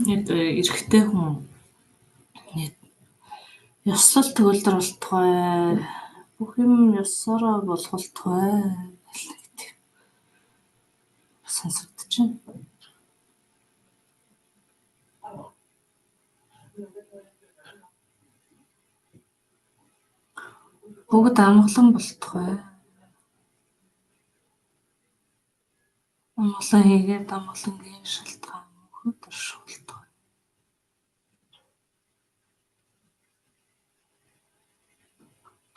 Нэг эрэгтэй хүн ёслол төгөлдөр болтугай. Бүх юм ёсороо болголтугай гэх тийм сонсогдож байна. Бүгд амгалан болтугай. Амгалан хийгээд амгалангийн шалтгаан мөнхөд орших болтугай.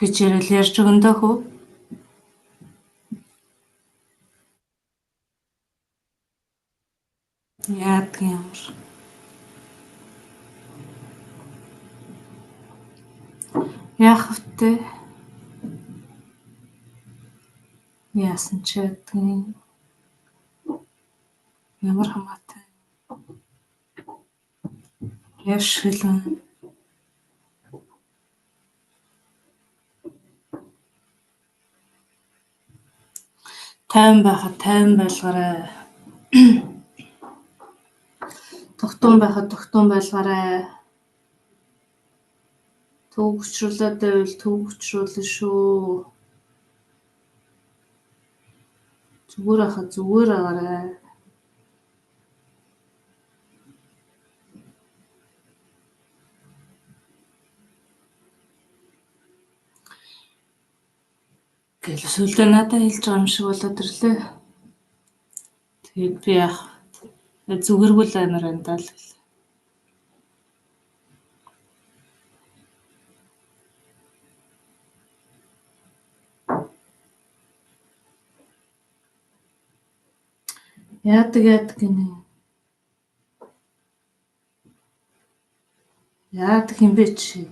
Гэж яриад ярьж өгөн дөө хүү. Яадаг ямар. Яах вэ? Яасан ч ядгийн. Ямар хамаатай. Яш хэлэн. Тайван байхад тайван байлгаарай. Тогтун байхад тогтун байлгаарай. Төв хүчрүүлээд байвал төв хүчрүүлнэ шүү. Зүгээр байхад зүгээр байгаарай. Гэл сүүлдээ надад хэлж байгаа юм шиг болоод ирлээ. Тэгээд би яах зүгэргүй л амар байна даа л гэлээ. Яадаг яадаг гинэ. Яадаг юм бэ чи?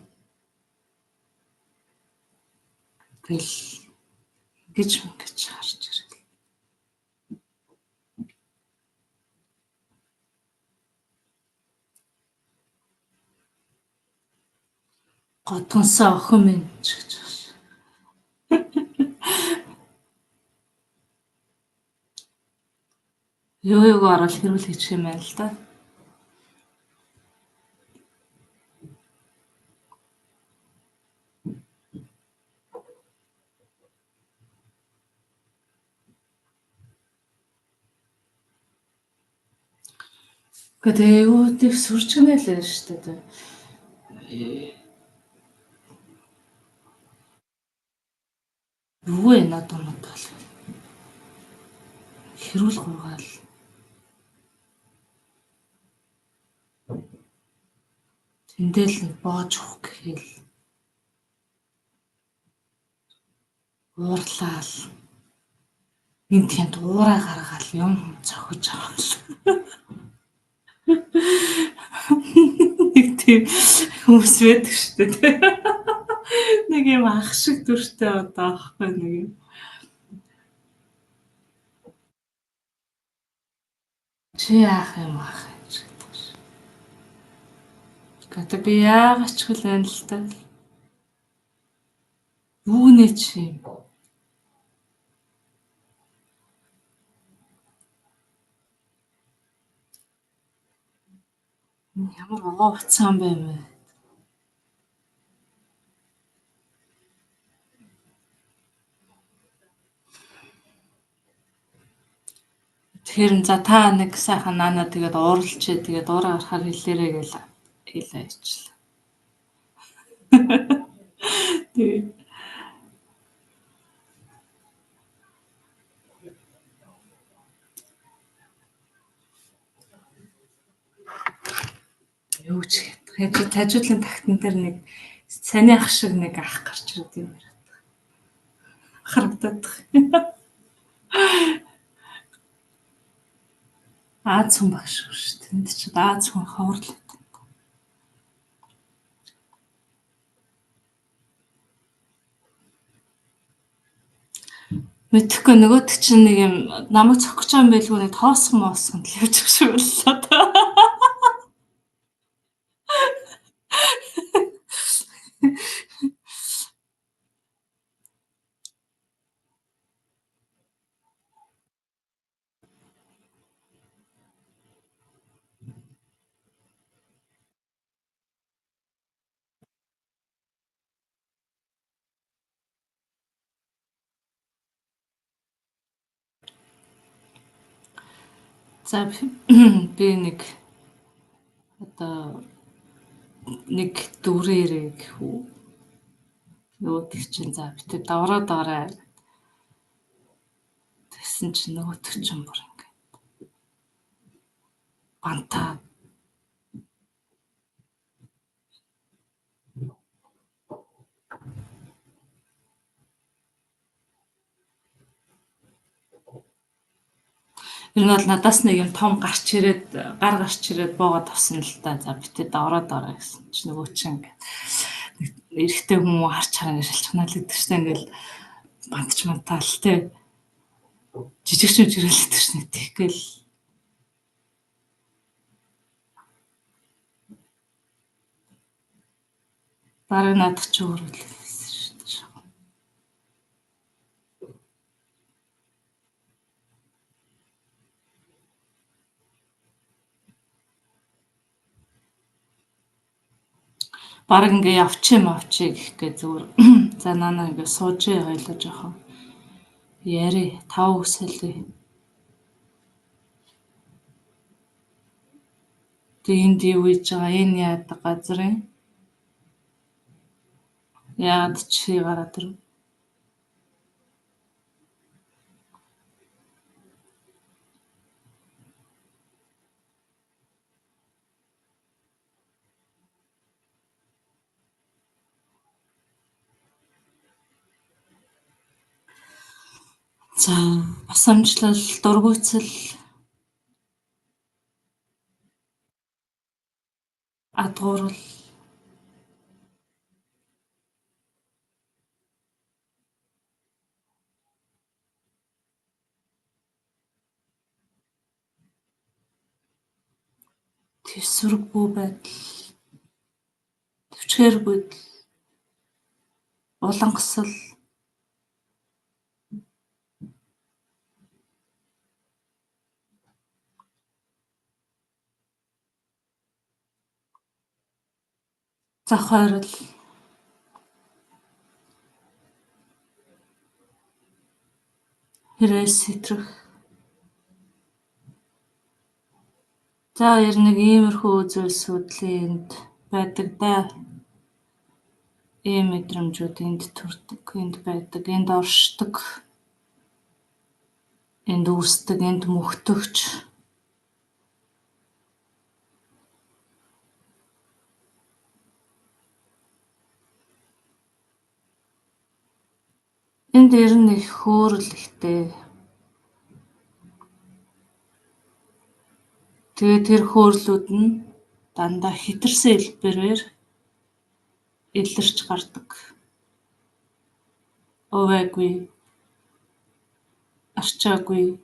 Гэл ингэж ингэж харж ирэл. Годгонсоо охин минь ч гэж байна. Юу юуг орол хэрүүл хийчих юм байна л да. Гэхдээ тэгээ юу тийм сүрчгэнэ л байна шүү дээ. Юу вэ надад модол. Хэрүүл гуйгаал. Тэндэл нэг боож өгөх гээл. Уурлаал. Энд тэнд уураа гаргаал юм цохиж аваал. Нэг тийм хүмүүс байдаг шүү дээ. Нэг юм ах шиг дүртэй одоо аахгүй нэг юм. Чи яах юм ах юм шиг гэдэг ш. Гэхдээ би яагаад ч хэл байна л та. Юу нэ чи юм. Ямар овоо утсан бэ мэ? Тэгэхээр за та нэг сайхан наана тэгээд ууралчээ тэгээд уураа гарахаар хэлээрэй гэж хэлээ ичлээ. Тэгээд юу ч хэд тажуудлын тагтан дээр нэг саний ах шиг нэг ах гарч ирээд юм яриад. Харагдаад. Аз хүн багш шүү дээ. Тэнд чи Аз хүн ховрлоо. Мэдэхгүй нөгөөд чинь нэг юм намайг цохих гэж байгаа юм байлгүй нэг тоосхон моосхон л явж байгаа шиг боллоо та. За би нэг одоо нэг дүрээрээ гэх үү. Нөгөөдөг чинь за битээ давраа давраа тэгсэн чинь нөгөөдөг чинь бүр ингээд бантаа. Ер нь бол надаас нэг юм том гарч ирээд гар гарч ирээд боогод авсан л та. За битээ давраа давраа гэсэн чинь нөгөө чинь ингээд нэг эрэгтэй хүмүүс харч хараа ингээд шалчхнаа л гэдэг чинь ингээд бантч мантаал те. Жижиг жижигрэл гэдэг чинь тэггээл бараг надад ч өөр л байсан шүү дээ. Бараг ингээ явчих юм авчиг гэх гээ зүгээр за наана ингээ суужээ хоёлоо жоохон яри тав үсэлээ. Тэг энд юу хийж байгаа энэ яадаг газар юм? Яагаад чи гараад ирв? За бас амжилт, дургуйцал, адгуурал, тэвсвэргүй байдал, төвчгээргүй улангасал, зах ойрол, хэрээс сэтрэх. За ер нэг иймэрхүү зүйлсүүд л энд байдаг да. Ийм мэдрэмжүүд энд төрдөг, энд байдаг, энд оршдог, энд үүсдэг, энд мөхтөгч. Энд ер нь их хөөрөл ихтэй. Тэгээд тэр хөөрлүүд нь дандаа хэтэрсэн хэлбэрээр илэрч гардаг. Увайгүй, арчаагүй.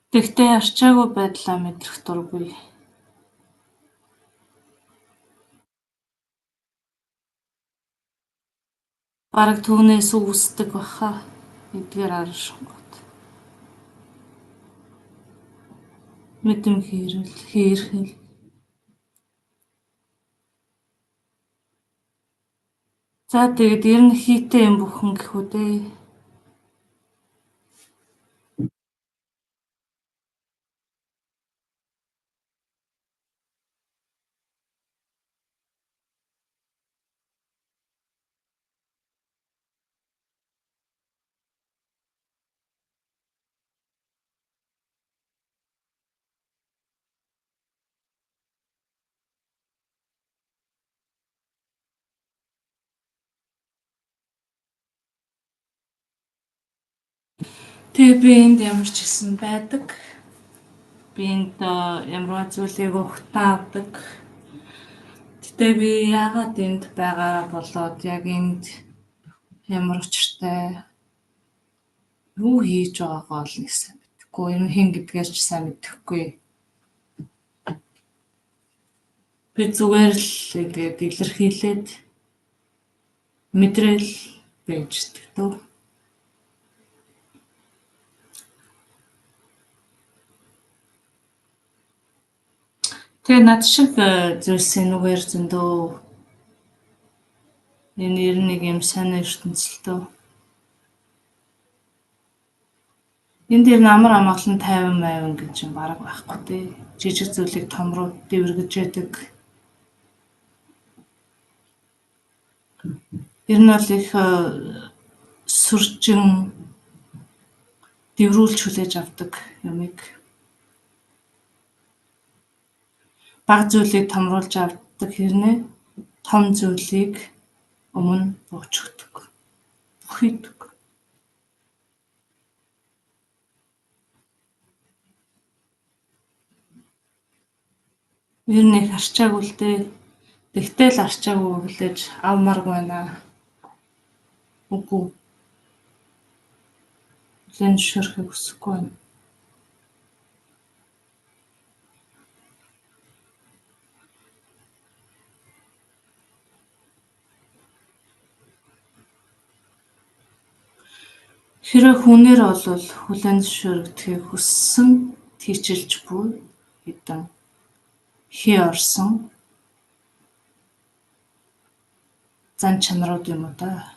Тэгэхдээ арчаагүй байдлаа мэдрэх дургүй. Бараг түүнээс үүсдэг байх аа эдгээр ар шонгот. Мэдэм хийрэл, хийрхэл. За тэгээд ер нь хийтэй юм бүхэн гэх үү дээ. Тэгээ би энд ямар ч гэсэн байдаг. Би энд ямарваа зүйлийг ухтаа авдаг. Гэтэ би яагаад энд байгаараа болоод яг энд ямар учиртай юу хийж байгаагаа л нэг сайн мэдэхгүй. Ер нь хэн гэдгээр ч сайн мэдэхгүй. Би зүгээр л ингээд илэрхийлээд мэдрээл байж дөө. Тэгээ над шиг зүйлс энүүгээр зөндөө энэ ер нь нэг юм сайн ертөнцөлтөө. Энэ дээр намар амгалан 50 50 гэж юм бараг байхгүй тий. Жижиг зүйлийг том руу дэвэргэж яадаг. Ер нь бол их сүржин дэврүүлж хүлээж авдаг юмыг. Бага зүйлийг томруулж авдаг хэрнээ том зүйлийг өмнө бууч өгдөг. Бөхийдөг. Ер нь их арчаагүй л дээ. Тэгтэл арчаагүй хүлээж авмааргүй байна. Үгүй. Хүлээн зөвшөөрөхийг хүсэхгүй байна. Хэрэв хүнээр болвол хүлээн зөвшөөрөгдөхийг хүссэн тийчилж буй хэдэн хий орсон зан чанарууд юм уу даа.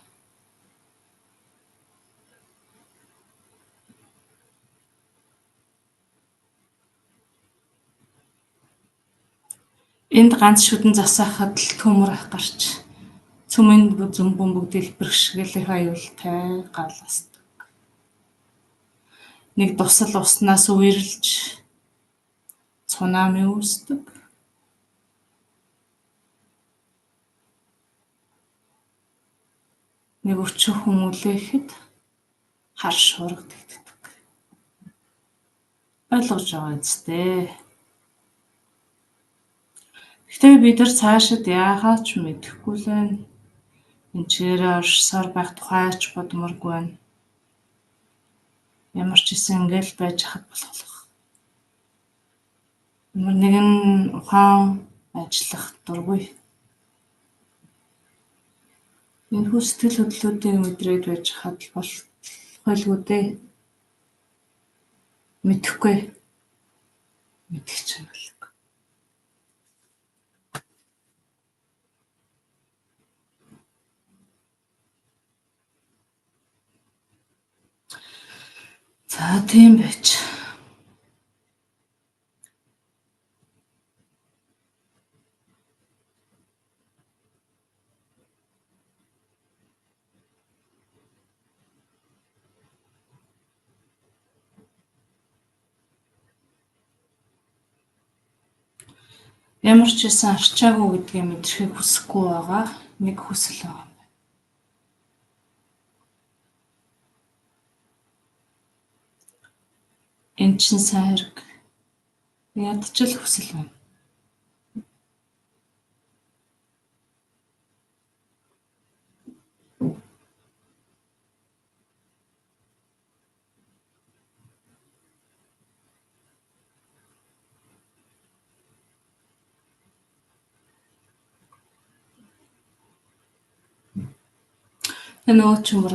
Энд ганц шүдэн засаахад л төмөр ах гарч цөмийн зөм бөмбөг дэлбэрэх шиг л их аюултай гал асдаг. Нэг дусал уснаас үерэлж цунами үүсдэг. Нэг өчиг хүн үлээхэд хар шуурга тэгддэг. Ойлгож байгаа биз дээ. Гэхдээ бид нар цаашид яахаа ч мэдэхгүй л байна. Энэ чигээрээ оршсоор байх тухай ч бодмооргүй байна. Ямар ч гэсэн ингээл байж хахад болох. Ямар нэгэн ухаан ажиллах дургүй. Энэхүү сэтгэл хөдлөлүүдийг мэдрээд байж хахад болох байлгүй дээ. Мэдэхгүй. Мэдэх чангалаг. За тийм байж. Ямар ч байсан арчаагүй гэдгийг мэдрэхийг хүсэхгүй байгаа нэг хүсэл байгаа юм байна. Энэ чинь сайн хэрэг. Ядчил хүсэл байна. Тэгээ нөгөө ч юм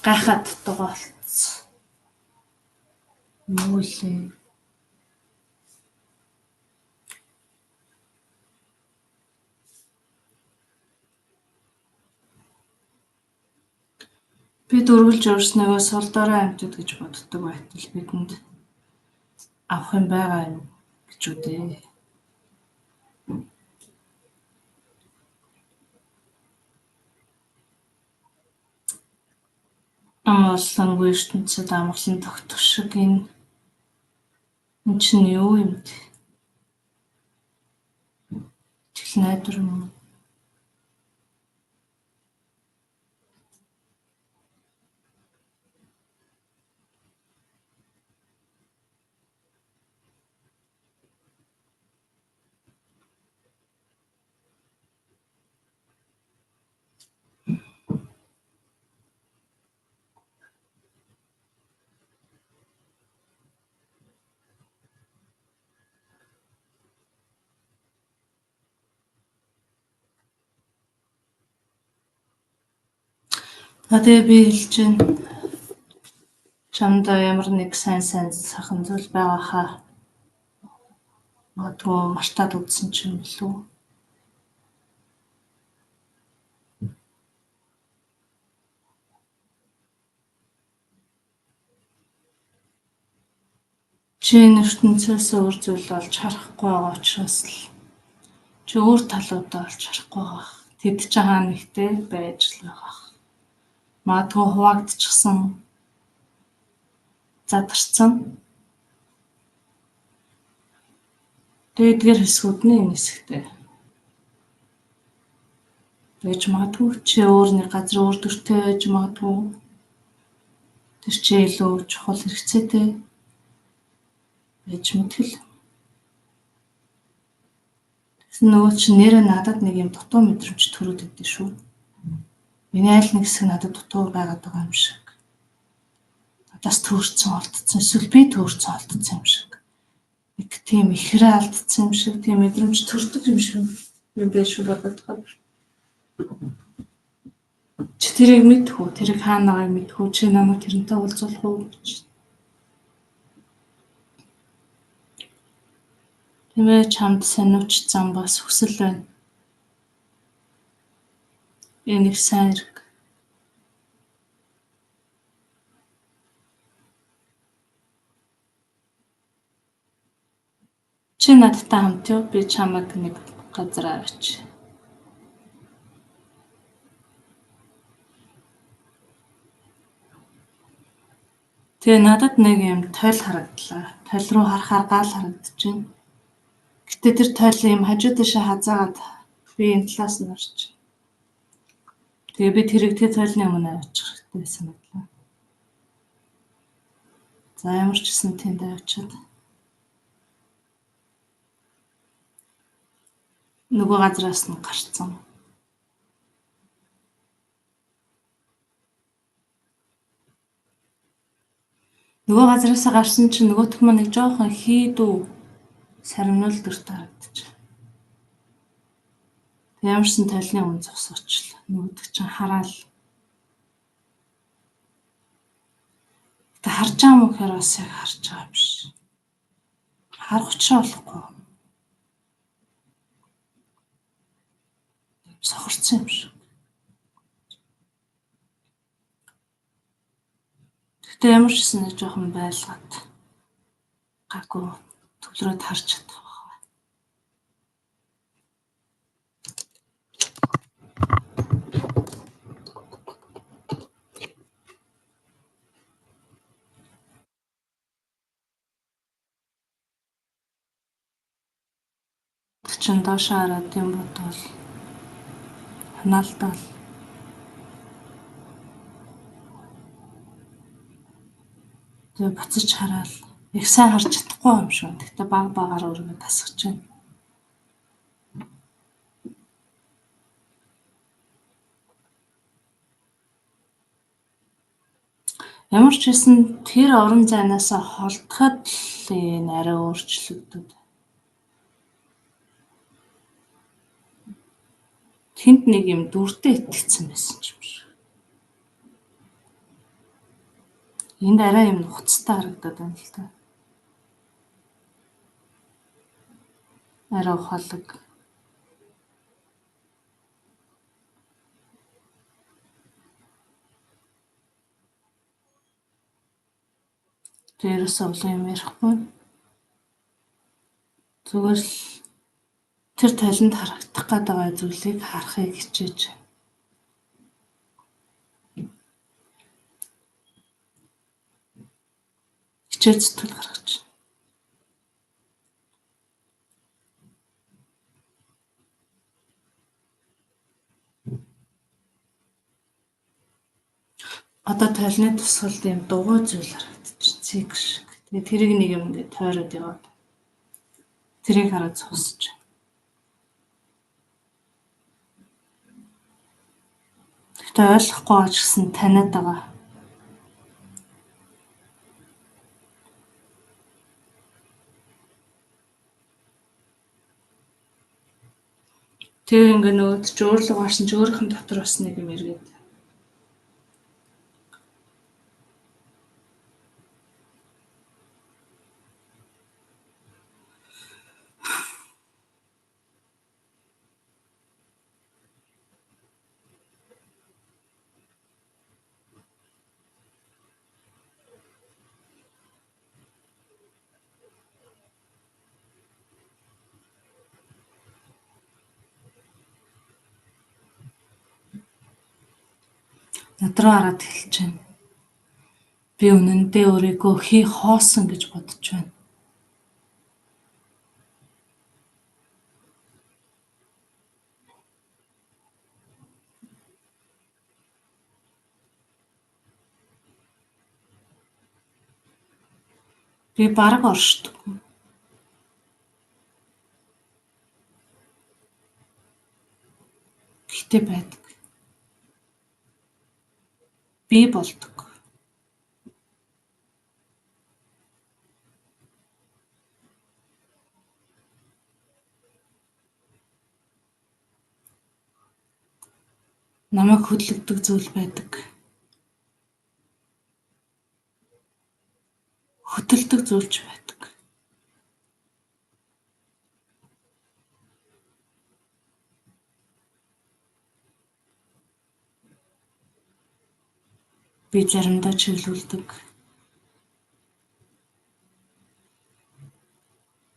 гайхаад дуугаа болцсон. Юу лээ. Бид үргэлж өөрснийгөө сул дорой амьтад гэж боддог байтал бидэнд авах юм байгаа юм гэж үү дээ. Ам олонгүй ертөнцид амгалан тогтох шиг энэ чинь юу юм бэ? Итгэл найдвар юм уу? За тэгээ би хэлж байна. Чамд ямар нэг сайн сайхан зүйл байгаа хаа. Магадгүй мартаад үзсэн ч юм билүү. Чи энэ ертөнцөөс өөр зүйл олж харахгүй байгаа учраас л чи өөр талуудаа олж харахгүй байгаа. Тэд чи хаа нэгтэй байж л байгаа. Магадгүй хуваагдчихсан, задарсан. Тэгээ эдгээр хэсгүүд нь энэ хэсэгтэй байж магадгүй. Чи өөр нэг газар өөр дүртэй байж магадгүй. Тэр чи илүү чухал хэрэгцээтэй байж мэтгэл. Тэгсэн нөгөө чинь нэрээ надад нэг юм дутуу мэдрэмж төрөөд өгдөө шүү. Миний аль нэг хэсэг надад дутуу байгаад байгаа юм шиг. Надаас төөрцөн олдсон, эсвэл би төөрцөн олдсон юм шиг. Нэг тийм ихрээ алдсан юм шиг, тийм мэдрэмж төрдөг юм шиг юм байх шүү бодоод байгаа. Чи тэрийг мэдэх үү? Тэрийг хаана байгааг мэдэх үү? Чи намайг тэрнтэй уулзуулах уу гэж. Тиймээ чамд сониуч зам бас хүсэл байна. Энэ их сайн хэрэг. Чи надтай хамт яв, би чамайг нэг газар аваач. Тэгээ надад нэг юм тойл харагдлаа. Тойл руу харахаар гал харагдаж байна. Гэтэ тэр тойл юм хажуу тийшээ хазаагаад би энэ талаас нь орч. Тэгээ би тэрийг тэр тойлны өмнө аваачих хэрэгтэй санагдлаа. За ямар ч гэсэн тэнд авчиад нөгөө газраас нь гарцсан. Нөгөө газраасаа гарсан чинь нөгөөх маань нэг жоохон хийдүү саримнуул дүрт харагдчих. Тэг ямарсан тойлны өмнө зогсоочлаа. Нөгөөдөг чинь хараал. Гэтэ харж байгаа юм гэхээр бас яг харж байгаа биш. Харах учраа болохгүй. Сохорцсон юм шиг. Гэтэ ямар ч гэсэн нэг жоохон байлгаад гайгүй төвлөрөөд харж чадах байх. Чин доошоо хараад юм бодвол ханаалдаал. Тэгээ буцаж хараал. Их сайн харж чадахгүй юм шүү. Гэхдээ баг багаар өөрийгөө тасгаж байна. Ямар ч байсан тэр орон зайнаасаа холдоход л энэ арай өөрчлөгдөд. Тэнд нэг юм дүрдээ итгэцэн байсан юм шиг. Энд арай юм нухацтай харагдаад байна л да. Арай ухаалаг. Тэр ерөөсөө олон юм ярихгүй. Зүгээр л тэр талент харагдах гээд байгаа зүйлийг харахыг хичээж байна. Хичээж зүтгэл гаргаж байна. Одоо тойлны тусгалд юм дугуй зүйл харагдчих. Цэг шиг. Тэгээ тэрийг нэг юм ингээд тойроод яваад тэрийг хараад зогсож байна. Гэхдээ ойлгохгүй байгаа ч гэсэн таниад байгаа. Тэр ингээ нөгөөд чи өөрлөгөө гарсан чи өөрийнх нь дотор бас нэг юм эргээд. Над руу хараад хэлж байна. Би үнэндээ өөрийгөө хоосон гэж бодож байна. Би бараг оршдоггүй. Гэхдээ байдаг. Би болдог. Намайг хөдөлгөдөг зүйл байдаг. Хөдөлдөг зүйл ч байдаг. Би заримдаа чиглүүлдэг.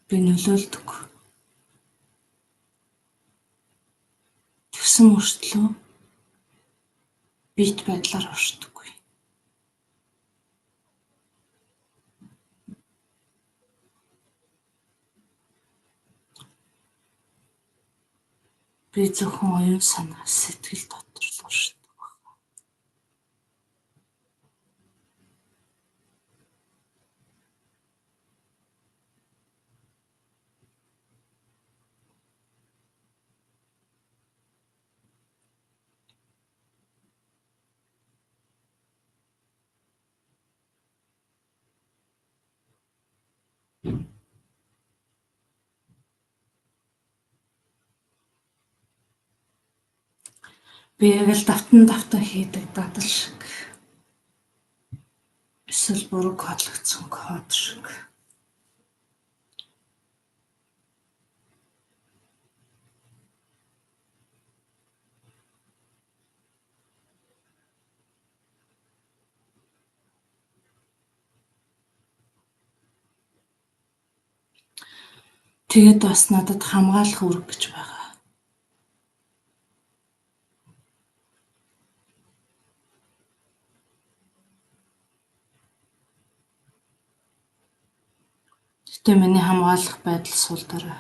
Би нөлөөлдөг. Тэгсэн мөртлөө бит байдлаар оршдоггүй. Би зөвхөн оюун санаа, сэтгэл дотор л оршдог. Би яг л давтан давтан хийдэг дадал шиг. Эсвэл буруу кодлогдсон код шиг. Тэгээд бас надад хамгаалах үүрэг гэж байгаа. Гэхдээ миний хамгаалах байдал сул дорой.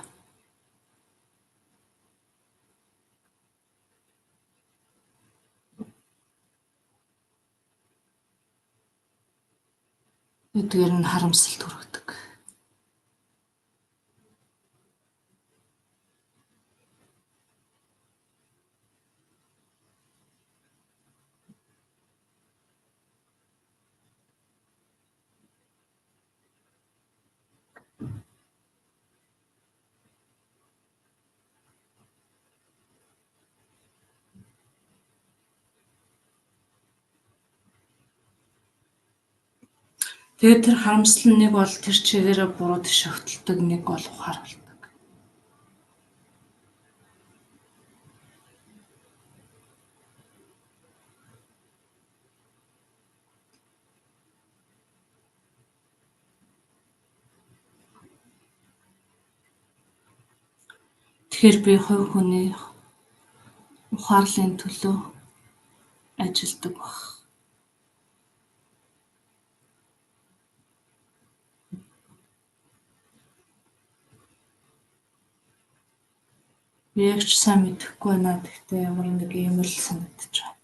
Эдгээр нь харамсалт хүргэдэг. Тэгээд тэр харамсал нь нэг бол тэр чигээрээ буруу тийш огтлдог, нэг бол ухааруулдаг. Тэгэхээр би хувь хүний ухаарлын төлөө ажилладаг байх. Би яг ч сайн мэдэхгүй байна. Гэхдээ ямар нэг юм л санагдаж байна.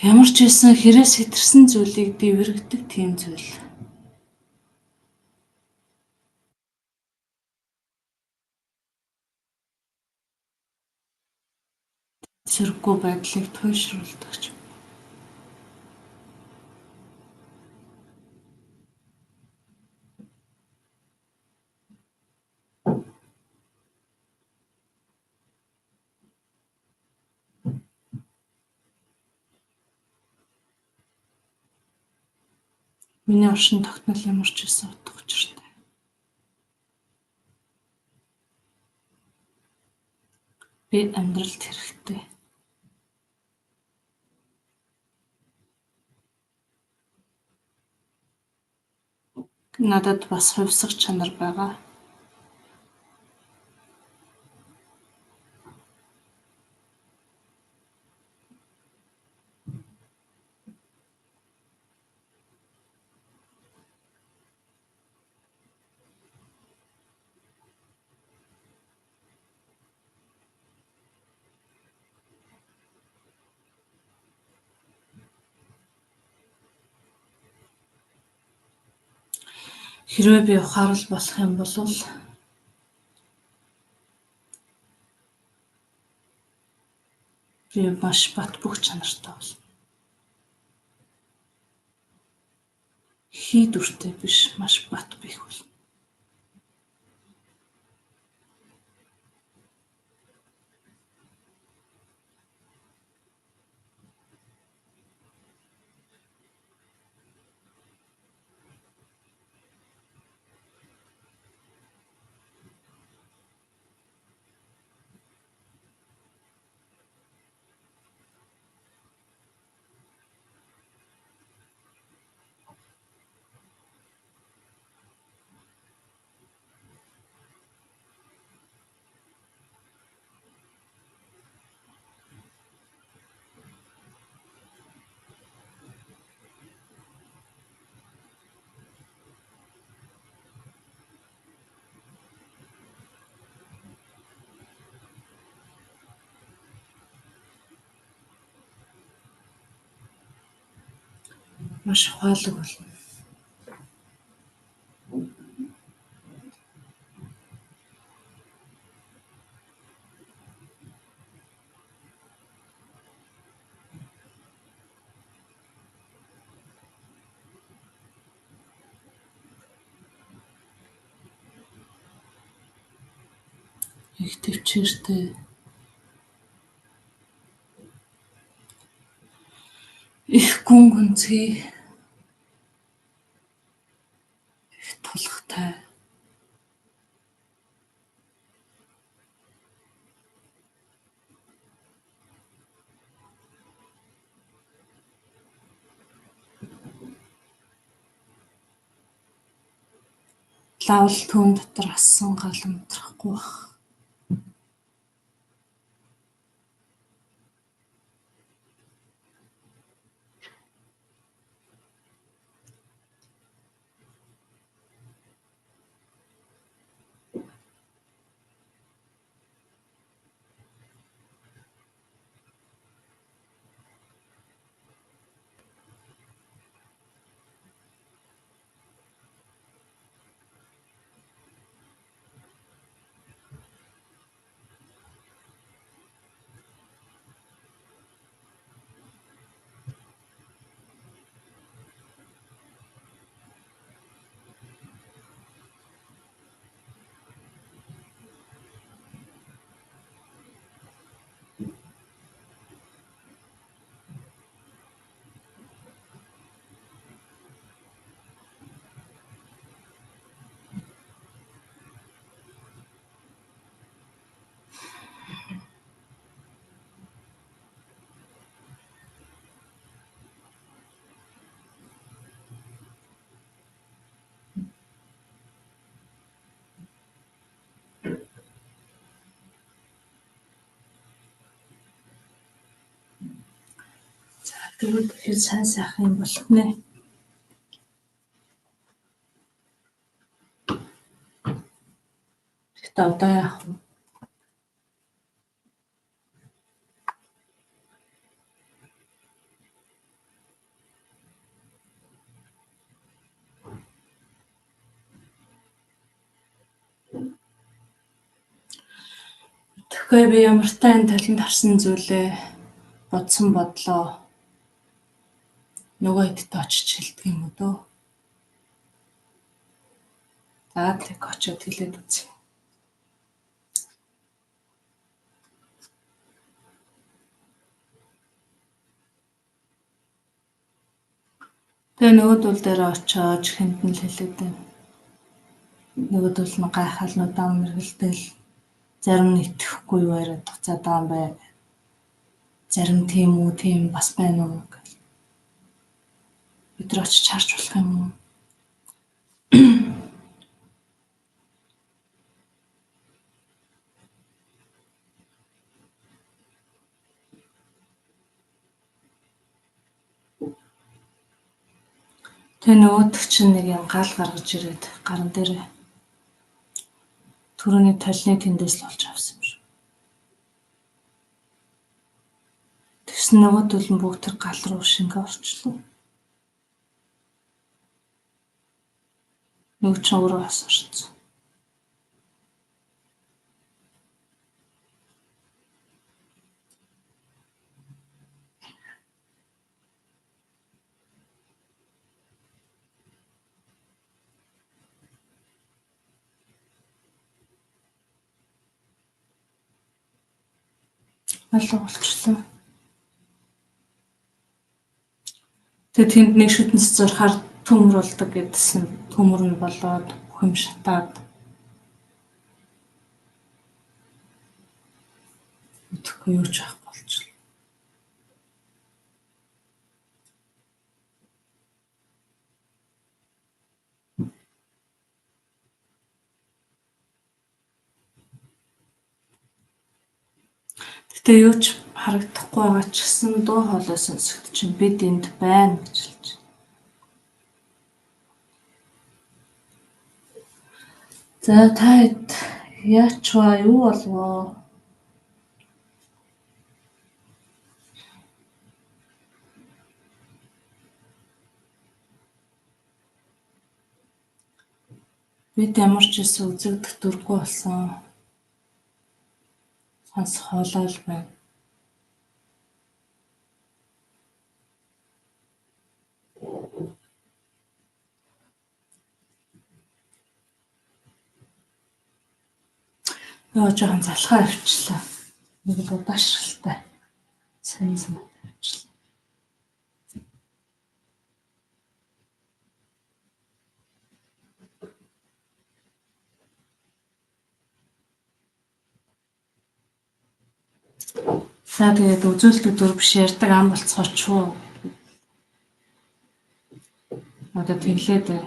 Ямар ч байсан хэрээс хэтэрсэн зүйлийг дэвэргэдэг тийм зүйл. Сэрэггүй байдлыг туйшруулдаг ч юм. Миний оршин тогтнол ямар ч байсан утга учиртай. Би амьдралд хэрэгтэй. Надад бас хувьсах чанар байгаа. Хэрвээ би ухаарал болох юм бол би маш бат бөх чанартай болно. Хийдвэртэй биш, маш бат бэх болно. Маш ухаалаг болно. Их тэвчээртэй. Их гүн гүнзгий. Их тулгатай. Лавл түүн дотор ассан гал унтрахгүй байх. Тэгвэл ихэд сайн сайхан юм болох нэ. Тэгэхдээ одоо яах вэ? Тэгэхээр би ямартай энэ талент харсан зүйлээ бодсон бодлоо нөгөө хэдтэй очиж хэлдэг юм уу дөө. За тэг очиод хэлээд үзье. Тэгээ нөгөөдөл дээр очиод хэнд нь л хэлээд байна. Нөгөөдөл нь гайхаал нудаан мэргэлтэл зарим нь итгэхгүй юу яриад буцаад байгаа юм бай. Зарим тийм үү, тийм бас байна уу гэл. Бид нар очиж харж болох юм уу? Тэгээ нөгөөдөг чинь нэг юм гал гаргаж ирээд гаран дээр түрүүний толны тэндээс л олж авсан юм шиг. Тэгсэн нөгөөдөл нь бүгд тэр гал руу шингээ орчлоо. Нөгөө чинь өөрөө бас орцсон. Алга болчихлоо. Тэгээ тэнд нэг шүтэн цэцэр төмөр болдог гэдсэн төмөр нь болоод бүх юм шатаад мэдэхгүй юу ч байхгүй болчихлоо. Гэтэ юу ч харагдахгүй байгаа ч гэсэн дуу хоолой сонсогдож чинь бид энд байна гэж хэлж байна. За та хэд яач вэ? Юу болов? Бид ямар ч байсан үзэгдэх дургүй болсон. Сонсох хоолой л байна. Йоо жоохон залхаа авчлаа. Нэг л удаашралтай. Сайн сайн авчлаа. За тэгээд үзүүлэлт өдөр биш ярьдаг ам болцгооч уу. Одоо тэглээд бай.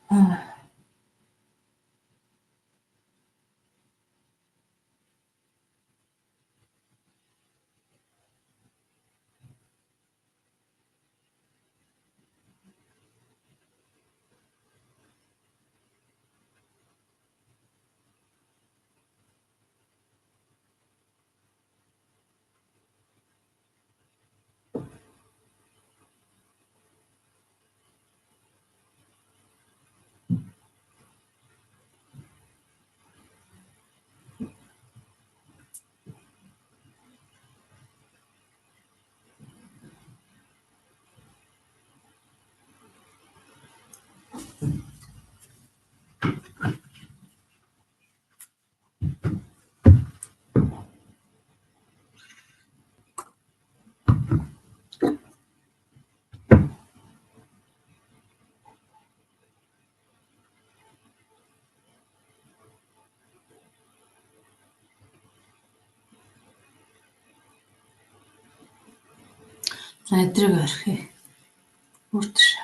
Аа. За эдрийг орхиё. Бүр тийш.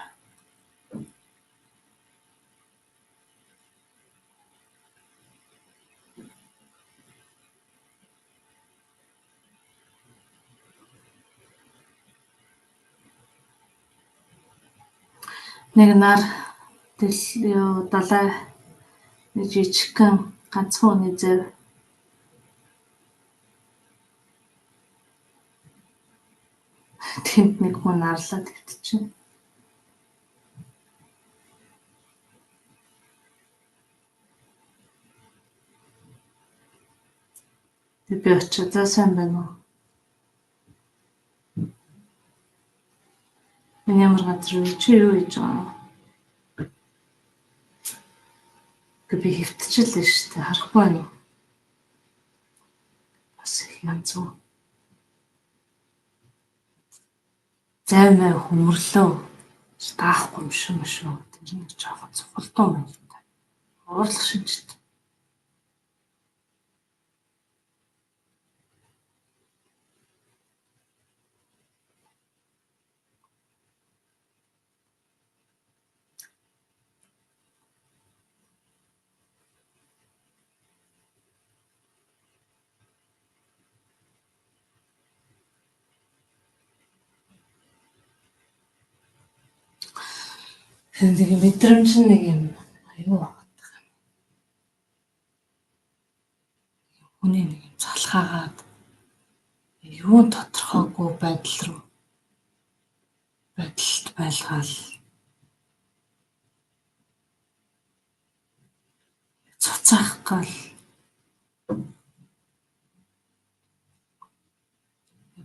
Нэг нар далай нэг жижигхэн ганцхан хүний зав. Тэнд нэг хүн арлаад хэвтчихэв. Тэг би очиж за сайн байна уу? Энэ ямар газар вэ? Чи юу хийж байгаа юм? Гэ би хэвтчихлээ шүү дээ. Харахгүй байна уу? Бас их янз бүр. Зай май хөмөрлөө. Даахгүй юм шиг юм шүү. Тэр нэг жоохон цухалдуу юм л та. Уурлах шинжтэй. Тэр нэг мэдрэмж нь нэг юм аюу багтдаг юм. Хүний нэг юм залхаагаад юу тодорхойгүй байдал руу Байдалд байлгаал цуцаах гал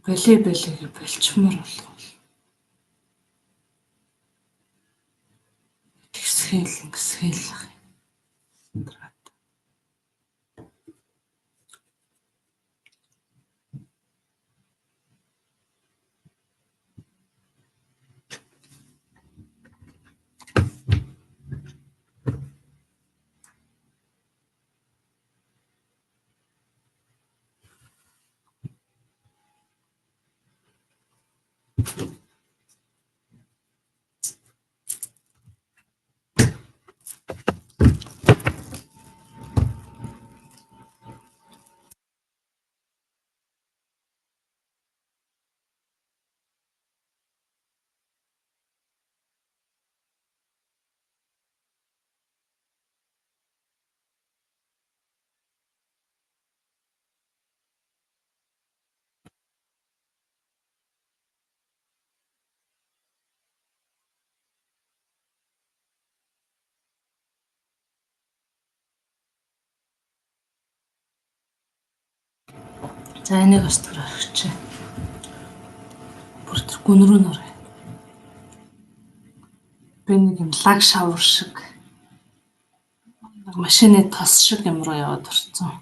бали балигээ болчмор болгоол. Тэгсгээл ингэсгээл ах. За энийг бас түр орхичих. Бүр тэр гүн рүү нөрөө. Би нэг юм лаг шавар шиг машины тос шиг юм руу яваад орсон.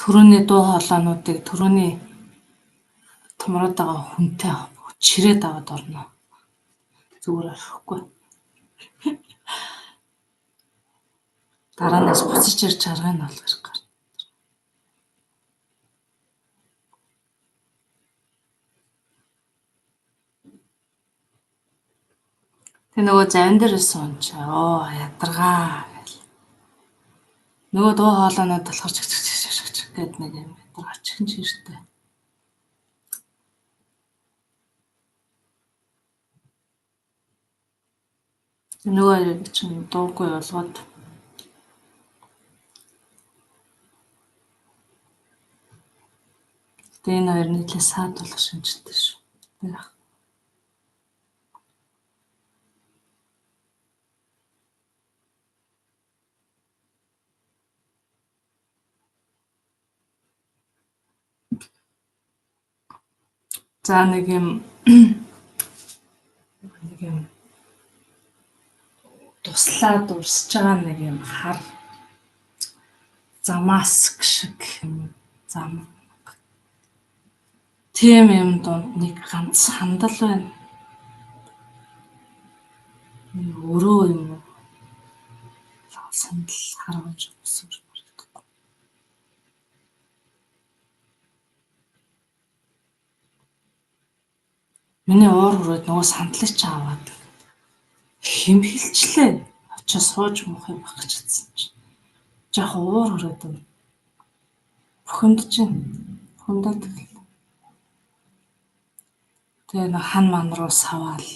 Төрөний дуу хоолойнуудыг төрөний томроод байгаа хүнтэй чирээд аваад орно. Зүгээр орхихгүй. Дараанаас буцаж ирж аргыг нь олох хэрэг гарна. Тэг нөгөө завин дээр ирсэн хүн чи оо ядаргаа гэл. Нөгөө дуу хоолойнууд болохоор чиг чиг чиг чиг чиг гэд нэг юм ядаргаа чихэн чиртэй. Нөгөө хоёрыг чинь дуугүй болгоод тэгээ энэ хоёр нийтлээ саад болох шинжтэй шүү. Тэр. За нэг юм туслаад урсж байгаа нэг юм хар замаск шиг юм зам. Тийм юм дунд нэг ганц хандал байна. Нэг өрөө юм уу? Сандал харгамж өсвөр харагдахгүй. Миний уур хүрээд нөгөө сандлыг чи аваад хэмхэлчлээ. Очоо сууж муухай байх гэж хэлсэн чинь. Жаахан уур хүрээд байна. Бухимдаж байна. Бухимдаад эхэллээ. Тэгээ нэг хан ман руу саваал.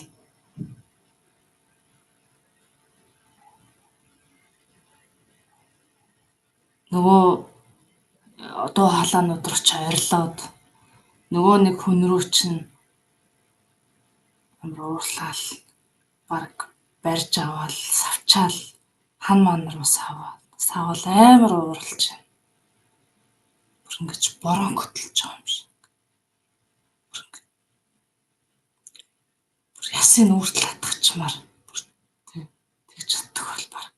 Нөгөө дуу хоолойнууд руу чи орилоод нөгөө нэг хүн рүү чинь амар уурлаал баг барьж аваал савчаал хан ман руу саваал амар уурлаж байна. Бүр ингэж борон хөтлөж байгаа юм шиг. Бүр ингэ бүр ясын үртэл атгачмаар бүр тэгж чаддаг бол баг.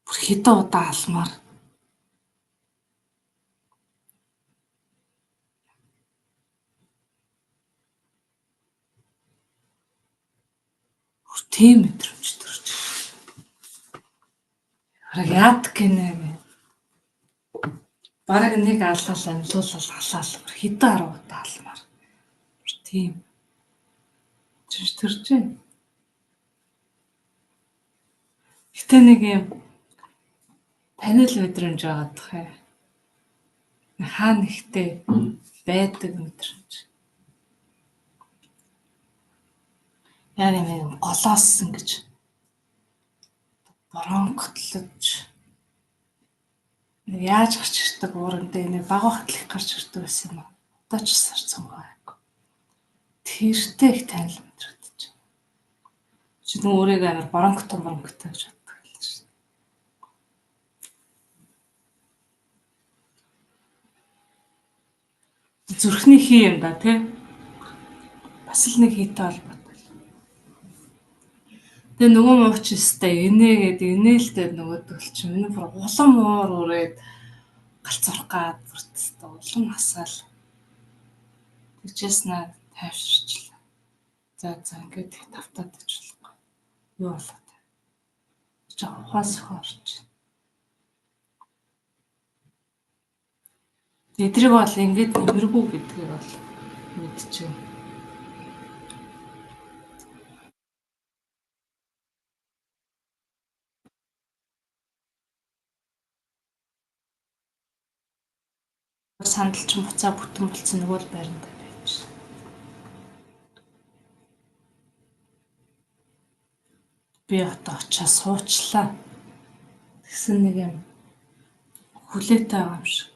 Бүр хэдэн удаа алмаар тийм мэдрэмж төрж байна. Бараг яадаг гинэ гэ. Бараг нэг алаал амьлуулал алаал хэдэн арав удаа алмаар. Бүр тийм мэдрэмж төрж байна. Гэтэ нэг юм танил мэдрэмж байгаад тах юм. Хаа нэгтээ байдаг мэдрэмж. Яг нэг голоос ингэж бронктлож нэг яаж гарч ирдэг ууран дээр нэг баг хатал их гарч ирдэг байсан юм. Одоо ч сарцсан байг. Тэртэй их танил мэдрэгдэж байна. Чи нүү өөрийгөө амар бронктой бронктой гэж боддог л шин. Зүрхний хий юм да тий. Бас л нэг хийтэй холбоотой. Тэгээ нөгөө мууч өстэй инээгээд инээлтэй нөгөөдөл чинь миний бүр улам уур үрээд галзуурах гад бүртээ улам асаал. Тэгжээс наа тайвширчлаа. За за ингээд тавтаад ич болохгүй. Юу болоод вэ? Жоо ухаан сөхөө орч. Эдрийг бол ингээд нэмэргүй гэдгийг бол мэдчихэв. Сандал чинь буцаа бүтэн болцсон нөгөө л байранда байж. Би одоо очоо суучлаа. Тэгсэн нэг юм хүлээтэй байгаа юм шиг.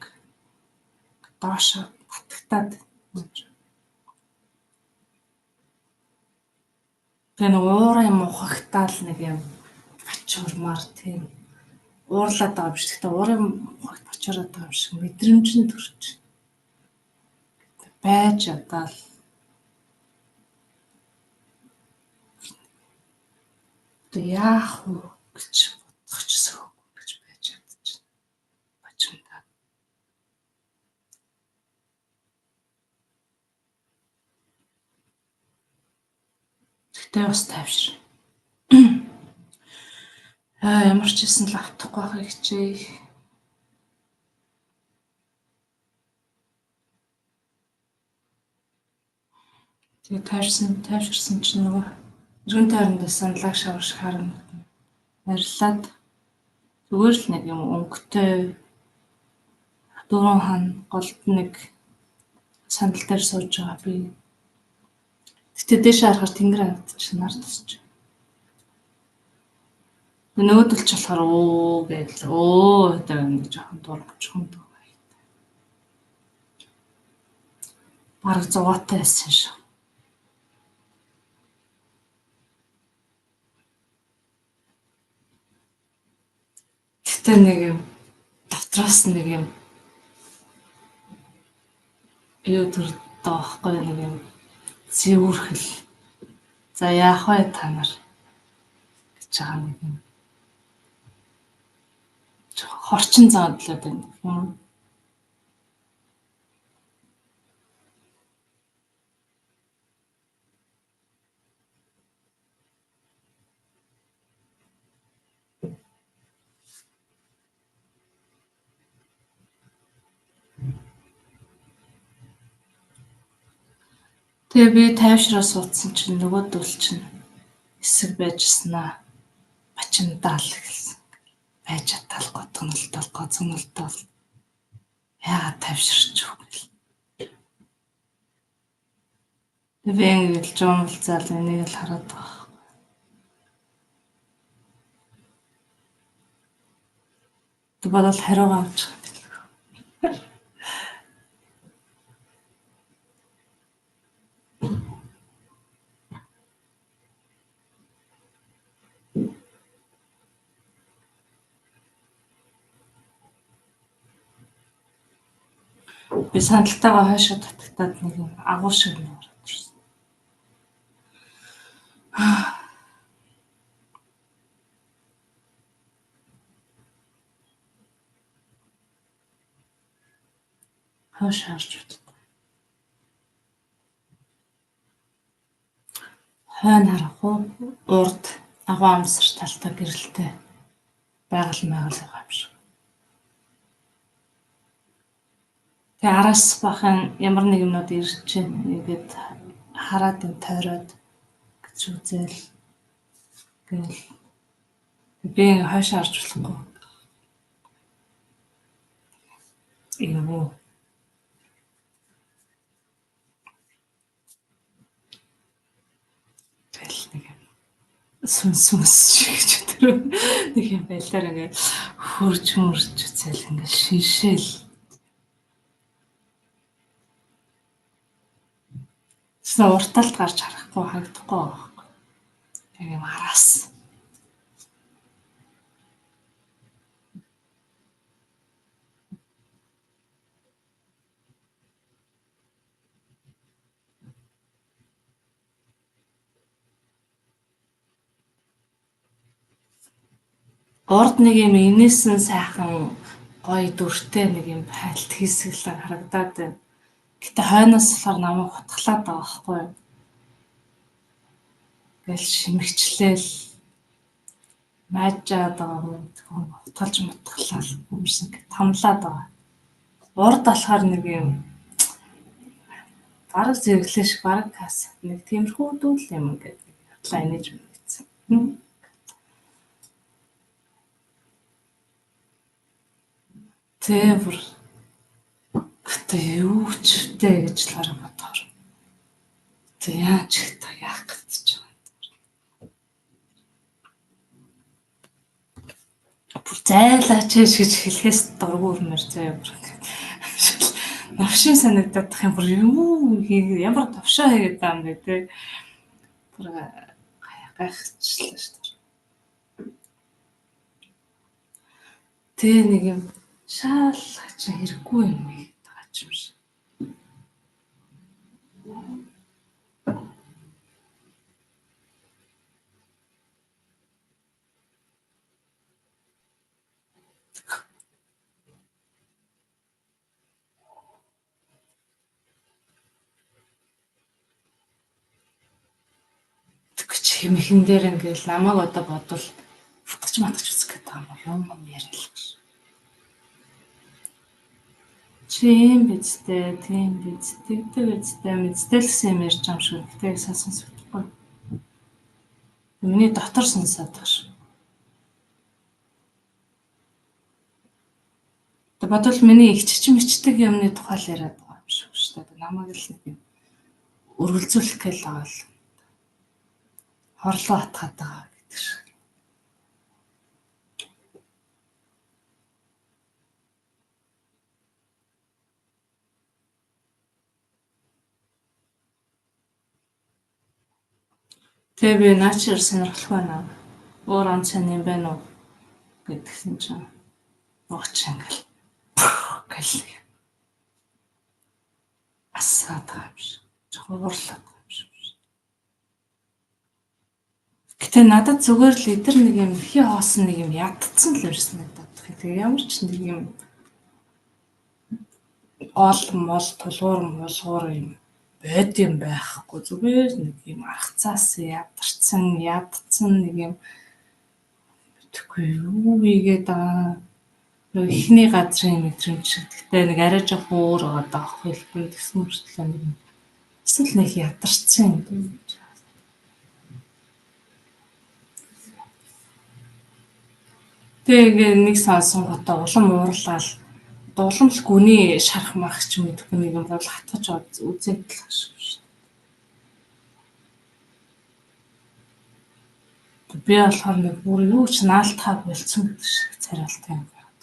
Доош татагтаад. Тэгээ нэг уурын мухагтаал нэг юм бачуурмаар тийм уурлаад байгаа юм шиг. Гэхдээ уурын мухагт бачуураад байгаа юм шиг мэдрэмж нь төрж. Байж ядаал. Одоо яах вэ гэж бодох ч сөхөхгүй гэж байж ядчих. Бачимдаа. Тэгтээ бас тайвшир. Ямар ч байсан л автахгүй байхыг хичээе. Тэгээ тайвширсан чинь нөгөө эргэн тойрондоо саналаг шавар шиг харагдана. Арилаад зүгээр л нэг юм өнгөтэй дөрвөн хан голд нэг сандал дээр сууж байгаа би. Гэтэ дээш харахаар тэнгэр харагдчих, нар тусч. Нөгөөдөл ч болохоор өө гэж өө гэдэг нэг жоохон дургуйчхан дуу баятай. Бараг зугаатай байсан шиг. Гэтэ нэг юм дотроос нэг юм юу төрдөг байхгүй нэг юм зэвүүрхэл. За яах вэ та нар гэж байгаа нэг юм. Хорчин зоодлоод байна юм. Тэгээ би тайвшраа суудсан чинь нөгөөдөл чинь хэсэг байжснаа бачимдаал гэсэн. Байж чадаал готгонултал гоцгонултал яагаад тайвширч вэ гэл. Тэгээ би ингээд жуумалцаал энийг л хараад байгаа. Тэг бодвол хариугаа авч байгаа. Би сандалтайгаа хойшоо татагтаад нэг юм агуу шиг юм ороод ирсэн. Хойш харж бодохгүй. Хойно харах уу? Урд агуу амсар талтай гэрэлтэй байгаль майгал байгаа юм шиг. Тэгээ араас бахан ямар нэг юмнууд ирж чинь ингээд хараад энэ тойроод гэж үзэл гэл би хойш харж болохгүй. Юм уу? Тэгэл нэг Сүнс сүнс шиг ч тэр нэг юм байлаар ингээд хөрж мөрж үзэл ингээд шиншээл. Тэсэн урталд гарч харахгүй харагдахгүй байхгүй. Яг юм араас. Урд нэг юм инээсэн сайхан гоё дүртэй нэг юм хайлт хийсгэлээ харагдаад байна. Гэтэ хойноос болохоор намайг хутгалаад байгаа байхгүй юу? Ингээл шимэгчлээл маажаад байгаа юм. Хутгалж мутгалаад юмсан тамлаад байгаа. Урд болохоор нэг юм бараг зэрэглээ шиг бараг кас нэг тиймэрхүү дүүл юм ингээд хатлаа инээж мэдсэн. Тэ бүр гэтээ юу ч вэ гэж л бараг бодохоор. Тэ яаж их та яах гэж байгаа. Бүр зайлаач гэж хэлэхээс дургүй өрмөр заяа бүр ингээд. Новшин санагдаад тах юм бүр юу ямар товшоо хийгээд байгаа юм бэ те. Бүр гайхчихлаа шүү дээ. Тэ нэг юм шаал хачин хэрэггүй юм хийгээд байгаа юм шиг. Тэгвч хэмхэн дээр ингээл намайг одоо бодвол хутгаж матгаж үзэх гээд байгаа юм юм ярил л гэж. Чи юм бидтэй, тийм биз, тэгдэг бидтэй, мэдтэй л гэсэн юм ярьж байгаа юм шиг. Гэтэ сайн сонсогдохгүй. Миний дотор сонсоод байгаа шүү. Тэг бодвол миний ихчч мичдэг юмны тухай л яриад байгаа юм шиг шүү дээ. Намайг л нэг юм өргөлзүүлэх гээл байгаа л хорлоо атгаад байгаа гэдэг шиг. Тэгээ би наачаар сонирхолтой байна. Өөр он сайн юм байна уу гэдгсэн чинь ууч ингээл гэл асаад байгаа юм шиг. Жохон уурлаад байгаа юм шиг. Гэтэ надад зүгээр л эдэр нэг юм хий хоосон нэг юм ядцсан л юм шиг санагдаад байна. Тэгээ ямар ч нэг юм гол мол тулгуур мулгуур юм бод юм байхгүй. Зүгээр нэг юм аргацаас ядарсан, ядцсан нэг юм мэдэхгүй юу хийгээд байгаа. Нэг эхний газрын мэдрэмж шиг. Гэтэ нэг арай жоохон өөр байгаа даахгүй л тэгсэн мөртлөө нэг юм эсвэл нэг ядарсан юм. Тэгээ ингээ нэг сонсонгуудаа улам уурлал улам л гүний шарах мах ч юм мэдэхгүй нэг юм бол хатгаж үзээд л шиг шүү. Би болохоор нэг бүр юу ч наалтахаа болцсон гэдэг шиг царайлтай юм байна.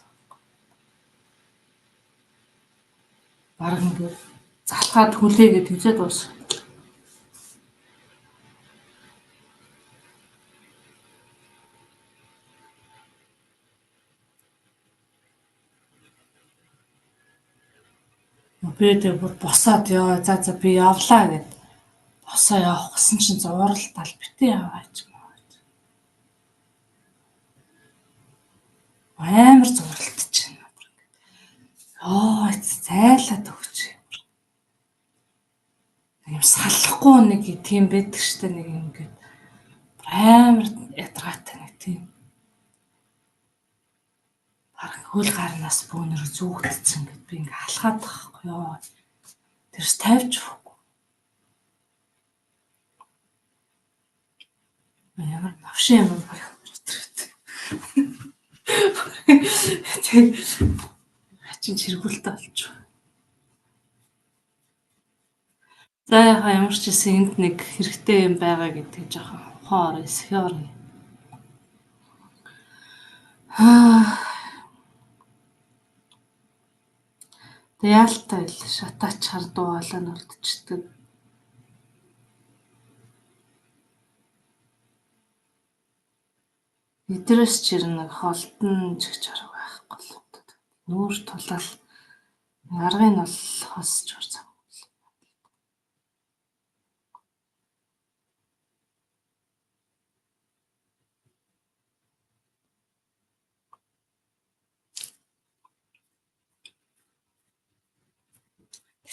Бараг ингээд залхаад хүлээгээд хизээд дуус. Би тэг бүр босоод ёо за за би явлаа гэд босоо явах гэсэн чинь зууралдаал битээ яваач юм аа. Амар зууралтж байна. Ёо зайлаад өгч. Нэг юм салахгүй нэг тийм байдаг штэ нэг юм ингээд амар ядаргаатай нэг тийм. Бараг хөл гарнаас бөөнөр зүүгдсэн гэд би ингээ алхаад байгаа байхгүй ёо. Тэрс тавьж өгөхгүй. Ямар новшин юм байх вэ? Тэг хачин чиргүүлтэй болчих. За яхаа ямар ч гэсэн энд нэг хэрэгтэй юм байгаа гэдгийг жоохон Мохоо орё, сэхээ орё. Аа. Тэг яалтай л шатаачхаар дуу хоолой нь үлдчихдэг. Эдрээс ч ер нь холдон ч гэж арга байхгүй л юм. Нүүр тулаал аргыг нь бол хосч орсон.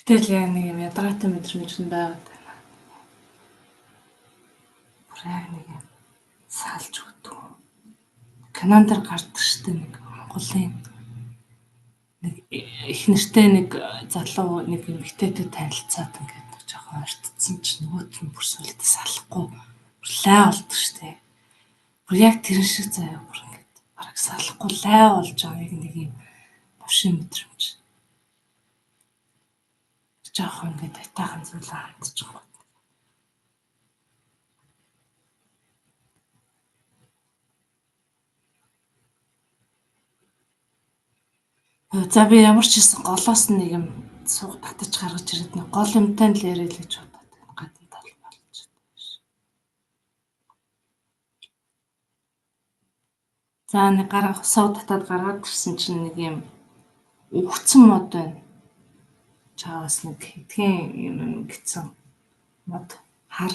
Гэтэл яг нэг юм ядаргаатай мэдрэмж нь байгаад байна. Бүр яг нэг юм салж өгдөг. Кинон дээр гардаг штэ нэг Монголын нэг их нэртэй нэг залуу нэг эмэгтэйтэй танилцаад ингээд нэг жоохон ойртсон чинь нөгөөт нь бүр сүлдө салахгүй бүр лай болдог штэ. Бүр яг тэрэн шиг заяа бүр ингээд бараг салахгүй лай болж байгаа яг нэг юм новшин мэдрэмж. Жоохон ингээд айтайхан зүйл хандчих гоо. За би ямар ч хэлсэн голоос нэг юм сууг татаж гаргаж ирээд нэг гол юмтай л яриа л гэж бодоод байна. Гадна тал болж байна. За нэг гарга сууг татаад гаргаад ирсэн чинь нэг юм үхцэн мод байна. Чаавас нэг хэдхэн юм гисэн мод хар.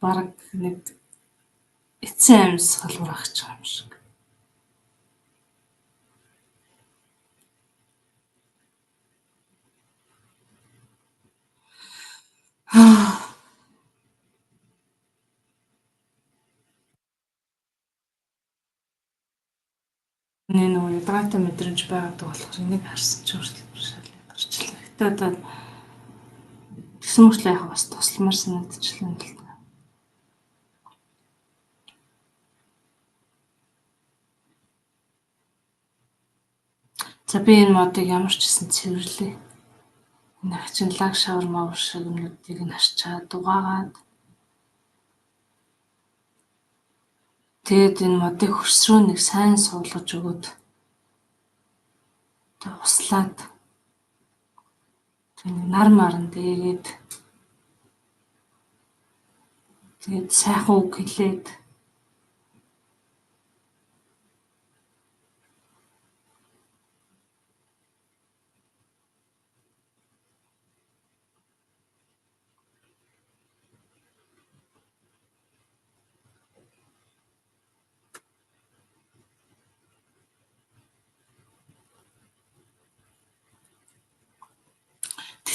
Бараг нэг эцсийн амьсгал урагч байгаа юм шиг. Миний нөгөө ядаргаатай мэдрэмж байгаад болохоор энийг харсан чинь хүртэл шал ядарчлаа. Гэтэ одоо тэгсэн мөртлөө яг бас тусламар санагдчихлаа л да. За би энэ модыг ямар ч гэсэн цэвэрлэе. Энэ хачин лаг шавар мавар шиг юмнуудыг нь харчаад угаагаад тэгээд энэ модыг хөрс рүү нэг сайн суулгаж өгөөд тэг услаад тэг нэг нар маран дээгээд тэгээд сайхан үг хэлээд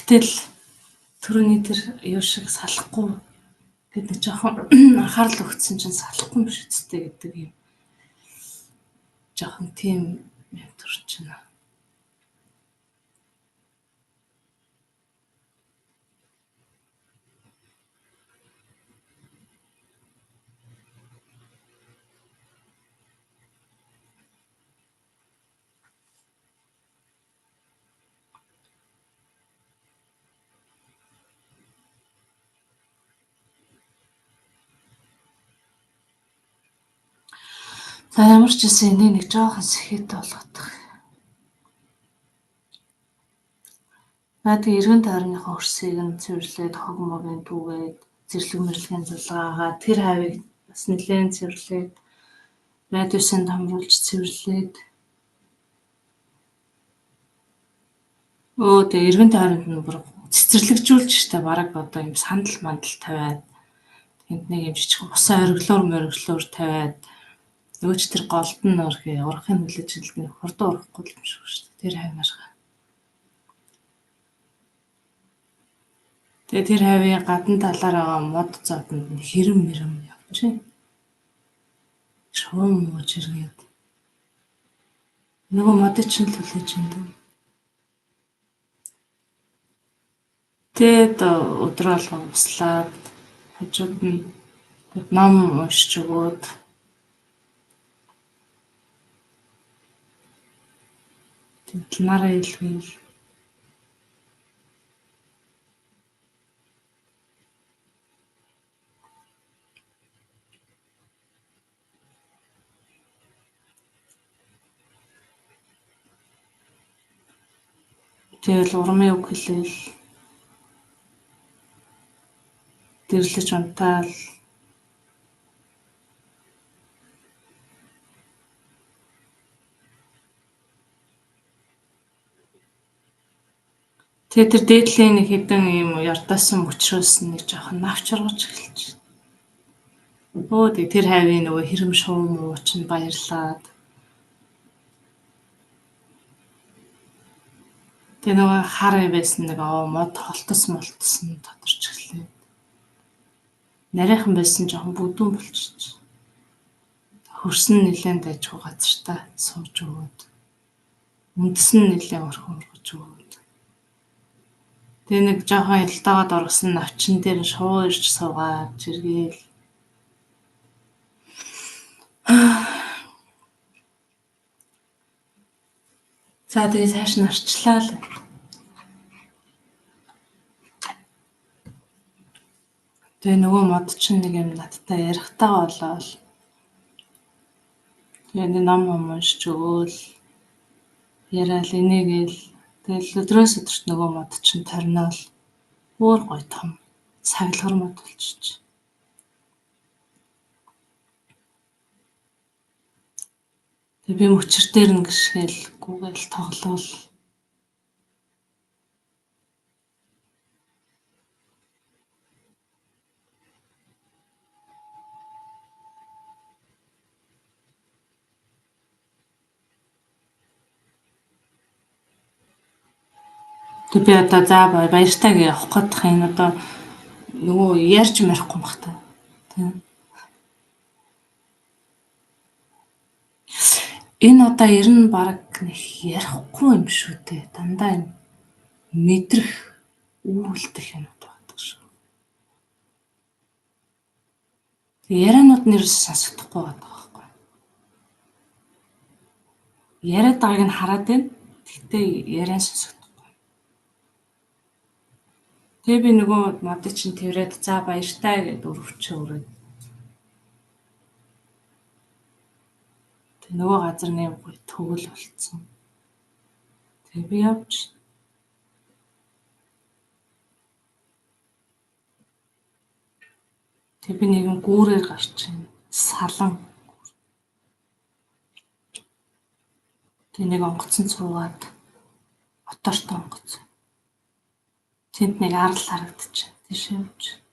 Гэтэл түрүүний тэр юу шиг салахгүй гэдэг нэг жоохон анхаарал өгсөн чинь салахгүй юм биш үсттэй гэдэг юм жоохон тийм юм төрж байна. За ямар ч гэсэн энийг нэг жоохон сэхээтэй болгох. За тэг эргэн тойрныхоо хөрсийг нь цэвэрлээд хог могийн түүгээд зэрлэг мэрлэгийн зулгаагаа тэр хавийг бас нэлээд цэвэрлээд радиусын томруулж цэвэрлээд өө тэг эргэн тойронд нь бүр цэцэрлэгжүүлж штэ бараг одоо юм сандал мандал тавиад тэнд нэг юм жижиг усан ориглоор мориглоор тавиад нөгөөч тэр голд нь урахыг хүлээж хэлдэг хурдан урахгүй юм шиг шүү дээ. Тэр хавьмарга. Тэгээ тэр хавийн гадна талаар байгаа мод зодонд нь хэрэм мэрэм явж байна. Шуум мууж эргээд. Нөгөө модыг чинь л хүлээж юм дөө. Тэгээд өдрөө алга услаад хажууд нь ном уншиж өгөөд нараа илгээл Тэгэл урмын үг хэлээл дэрлэж унтаал. Тэгээ тэр дээдлийн нэг хэдэн юм ярдаасан мөчрөөс нэг жоохон навч ургаж эхэлж байна. Өө тэг тэр хавийн нөгөө хэрэм шуум уу чинь баярлаад. Тэгээ нөгөө хар байсан нэг мод холтос молтсон тодорч эхлэв. Нарийнхан байсан жоохон бүдүүн болчих. Хөрсөн нэлээд дайжгүй газартаа сууж өгөөд. Үндэс нь нэлээд орхон ургаж өгөөд. Тэгээ нэг жоохон элдоогоод оргосон навчин дээр шувуу ирж суугаад жиргээл. За тэгээ цааш нь арчлаа л. Тэгээ нөгөө мод чинь нэг юм надтай ярихтайгаа болоод. Тэгээ нэг ном юм уншиж өгөөл. Яриад инээгээл. Тэгэл өдрөөс өдөрт нөгөө мод чинь торноол. Өөр гоё том саглагар мод болчих. Тэгээ би мөчөр дээр нь гიშгээл гүгээл тоглоул. Тэг би одоо за баяртай гэж явах гээд юм одоо нөгөө ярьж ярихгүй бах та. Тийм. Энэ удаа ер нь баг нэг ярихгүй юм шүү дээ. Дандаа юм мэдрэх, үйлдэх юмуд байдаг шүү. Тэг ярианууд нь ерөөсөө сонсогдохгүй байдаг байхгүй. Яриад байгааг нь хараад байна. Тэгтээ яриан сонсогдохгүй. Тэгээ би нөгөө модыг чинь тэрээд за баяртай гэдээ өрөвчөө өрөөд. Тэг нөгөө газар нэм гоё төгөл болцсон. Тэгээ би явж. Тэг би нэгэн гүүрээр гарч байна. Салан. Тэг нэг онгоцон цуугаад мотортой онгоц. Тэнд нэг арал харагдчих. Тийш явж.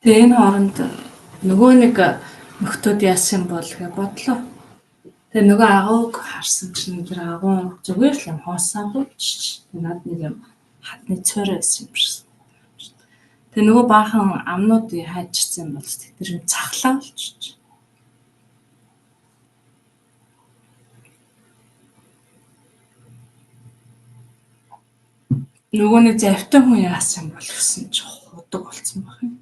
Тэгээ энэ хооронд нөгөө нэг нөхдүүд яасан бол гэж бодлоо. Тэгээ нөгөө агууг харсан чинь тэр агуу зүгээр л юм хоосон агуу ч над нэг юм хатны цойроо байсан юм шиг. Тэгээ нөгөө баахан амнууд хайжчихсан бол тэр юм цахлаа болчих. Нөгөө нэг завтай хүн яасан бол гэсэн чи худаг болсон байх юм.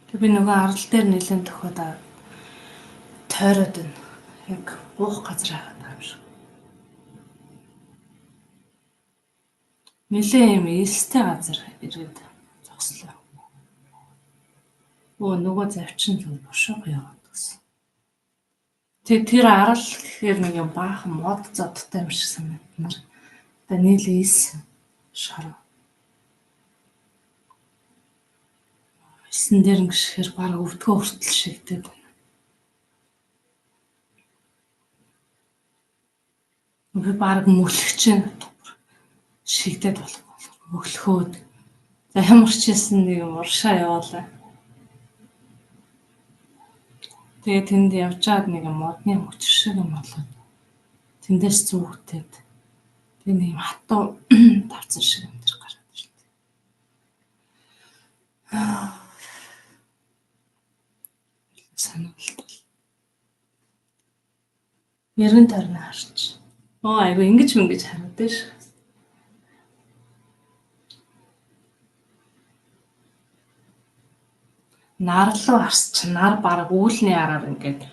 Тэг би нөгөө арал дээр нэлээд тохиод тойроод байна. Яг буух газар хайгаад байгаа юм шиг. Нэлээ юм элстэй газар ирээд зогслоо. Өө нөгөө завчин л бушуух яваад гэсэн. Тэгээ тэр арал гэхээр нэг юм баахан мод зодтой юм шиг санагдмаар. Одоо нийл элс шороо. Элсэн дээр ингэшгээр баг өвдгөө хүртэл шигдээд байна. Би баг мөглөж байна. Шигдээд болох мөглөхөөд. За ямар ч хэлсэн нэг юм уршаа яваалаа. Тэгээ тэнд явжгаад нэг юм модны хүчир шиг юм болоод тэндээс зүгтээд тэгээ нэг юм хатуу тавцан шиг юм дээр гараад ирлээ. Санаалт. Эргэн тойрноо харч. Оо айгу ингэж мөнгөж хараад ш. Нар руу харс чи нар бараг үүлний араар ингээд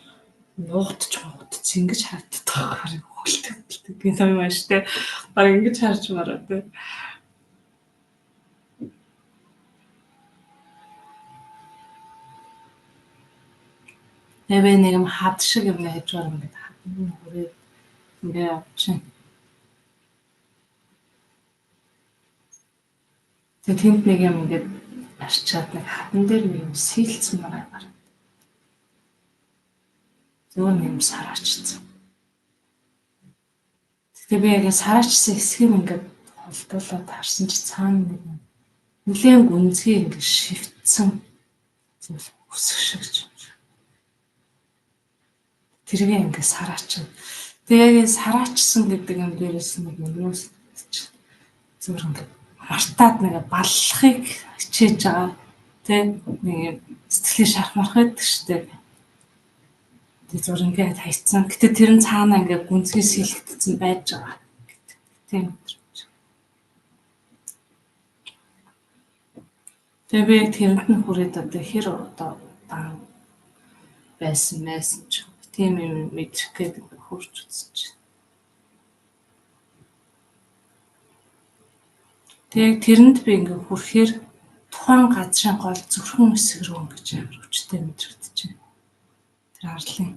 нуугдч муугдч ингэж харагддаг байгаа хөглөдөг гин юм ааш те. Бараг ингэж харж мараа те. Тэгээ нэг юм хад шиг юм хажуугаар ингээд хадны хүрээд ингээ явчихна. Тэгээ тэнд нэг юм ингээд арчаад нэг хатан дээр нэг юм сэлцэн байгаа юм. Зөвхөн нэг юм сараачсан. Тэгээ би яг сараачсан хэсгийг ингээд холдуулаад харсан чи цаана нэг юм нэлээд гүнзгий ингээд шивтсэн зүйл үсэх шиг юм. Тэргээ ингээд сараачсан. Тэгээ яг сараачсан гэдэг юм дээрээс нэг юм юус зүгээр ингээд мартаад нэг баллахыг хичээж байгаа тий нэг юм сэтгэлийн шарх марх байдаг штэ. Тэг зур ингээд хайцсан. Гэтэ тэр нь цаана ингээд гүнзгий сэлэгдсэн байж байгаа гэдэг тийм мэдрэмж. Тэгээ би яг тэрэнд нь хүрээд одоо хэр одоо дан байсан байсан ч тийм юм мэдрэх гээд хурж үзсэн чинь. Тэгээ тэрэнд би ингээ хүрэхээр тухайн газрын гол зүрхэн хэсэг рүү ингэж амар хүчтэй мэдрэгдэж байна. Тэр арлын.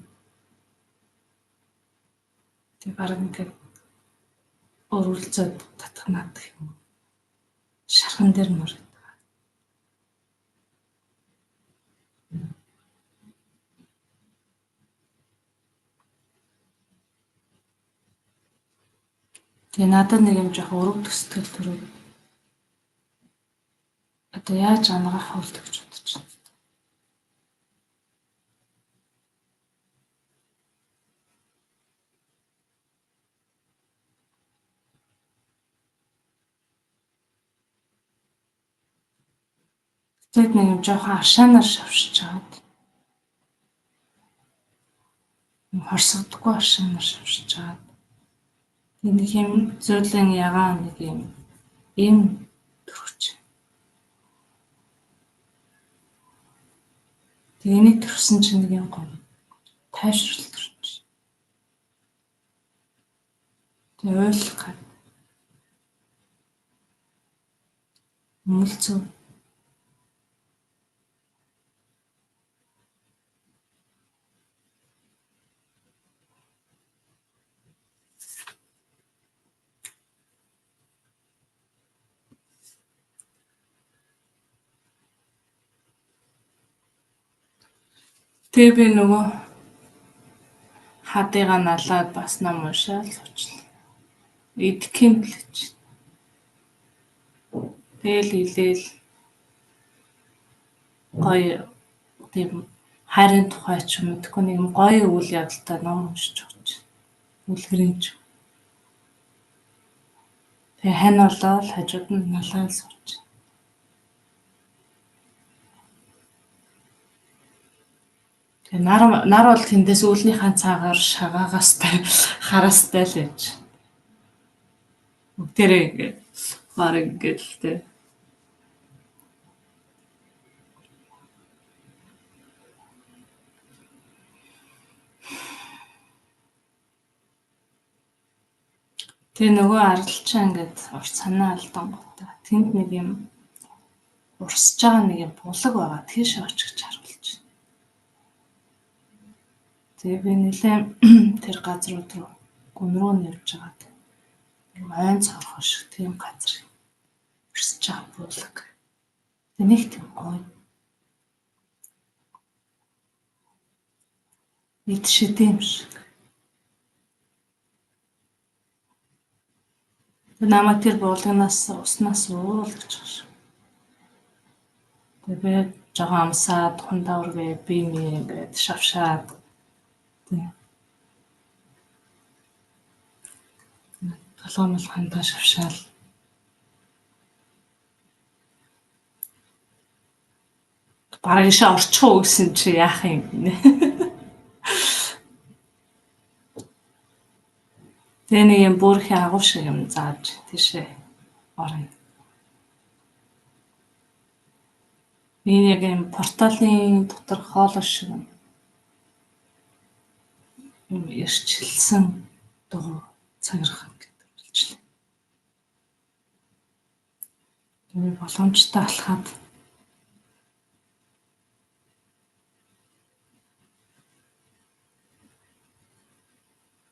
Тэг баг ингээд өрүүлцээд татгнаад гэх юм. Шархан дээр нур. Тэгээ надад нэг юм жоох өрөг төсөл төрөө. Одоо яаж анагаах вэ гэж бодож байна. Тэгээд нэг юм жоохон аршаанаар шавшиж чаад. Хорсогдохгүй аршаанаар шавшиж чаад. Нэг юм зөөлөн ягаан нэг юм эм төрөж. Тэгээ энийг төрсөн чинь нэг юм гоё тайвшрал төрж. Тэгээ ойлгох гад. Мөлцөө. Тэгээ би нөгөө хадыгаа налаад бас ном уншаал суучлаа. Идэхин л гэж. Тэгэл илээл гоё тийм хайрын тухай ч юм уу нэг юм гоё үйл явдалтай ном уншиж байгаа ч. Үлгэрийн ч. Тэгээ хань болоод хажууд нь налаал сууч. Тэгээ нар бол тэндээс үүлнийхээ цаагаар шагаагаас хараастай л байж. Бүгдээрээ ингээд баг ингээд л тэ. Тэгээ нөгөө аралчаа ингээд урт санаа алдангуудаа тэнд нэг юм урсж байгаа нэг юм булаг байгаа. Тийш очих гэж харуулж байна. Тэгээ би нэлээд тэр газрууд руу гүн рүү нь явж байгаад нэг ойн цорхоо шиг тийм газар урсж байгаа булаг. Тэгээ нэг тийм гоё. Эд шидэм шиг. Намайг тэр буулагнаас уснаас уул гэж байгаа шиг. Тэгээ би жоохон амсаад хундаа үргээ би ингээд шавшаад тий. Толгой молгондоо шавшаал. Бараг ишээ орчих уу гэсэн чи яах юм гинэ. Тэгээ нэг юм бүрхийн агуу шиг юм зааж тийшээ орно. Энэ яг юм порталын дотор хоолой шиг юм ирчилсэн дуу цагирах гэдэг болчлаа. Тэгээ боломжтой алхаад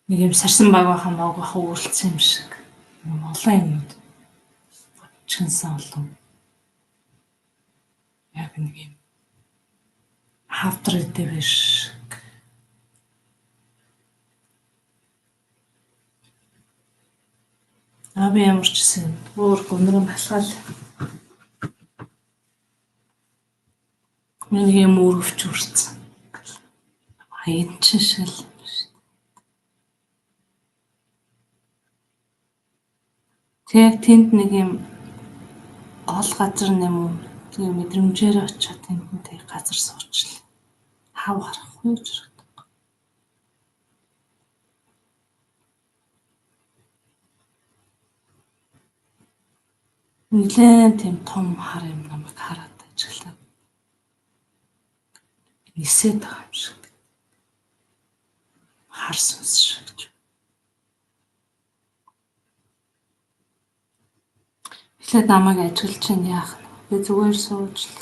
нэг юм сарсан баг бахан мог бахан үүрлцсэн юм шиг юм олон юмнууд бодчихсан олон яг нэг юм хавдар идэв шиг. Аа би ямар ч гэсэн өөр гүн рүү алхаал нэг юм өргөвч үрцэн. Энэ чинь шиг л. Тэг тэнд нэг юм гол газар нэм үү тийм мэдрэмжээр очиод тэнд нь тэг газар суучлаа. Хав харахгүй гэж харагдав. Нилээн тийм том хар юм намайг хараад ажиглаад нисээд байгаа юм шиг. Хар сүнс шиг. Эхлээд намайг ажиглаж чинь яах нь? Би зүгээр сууж л.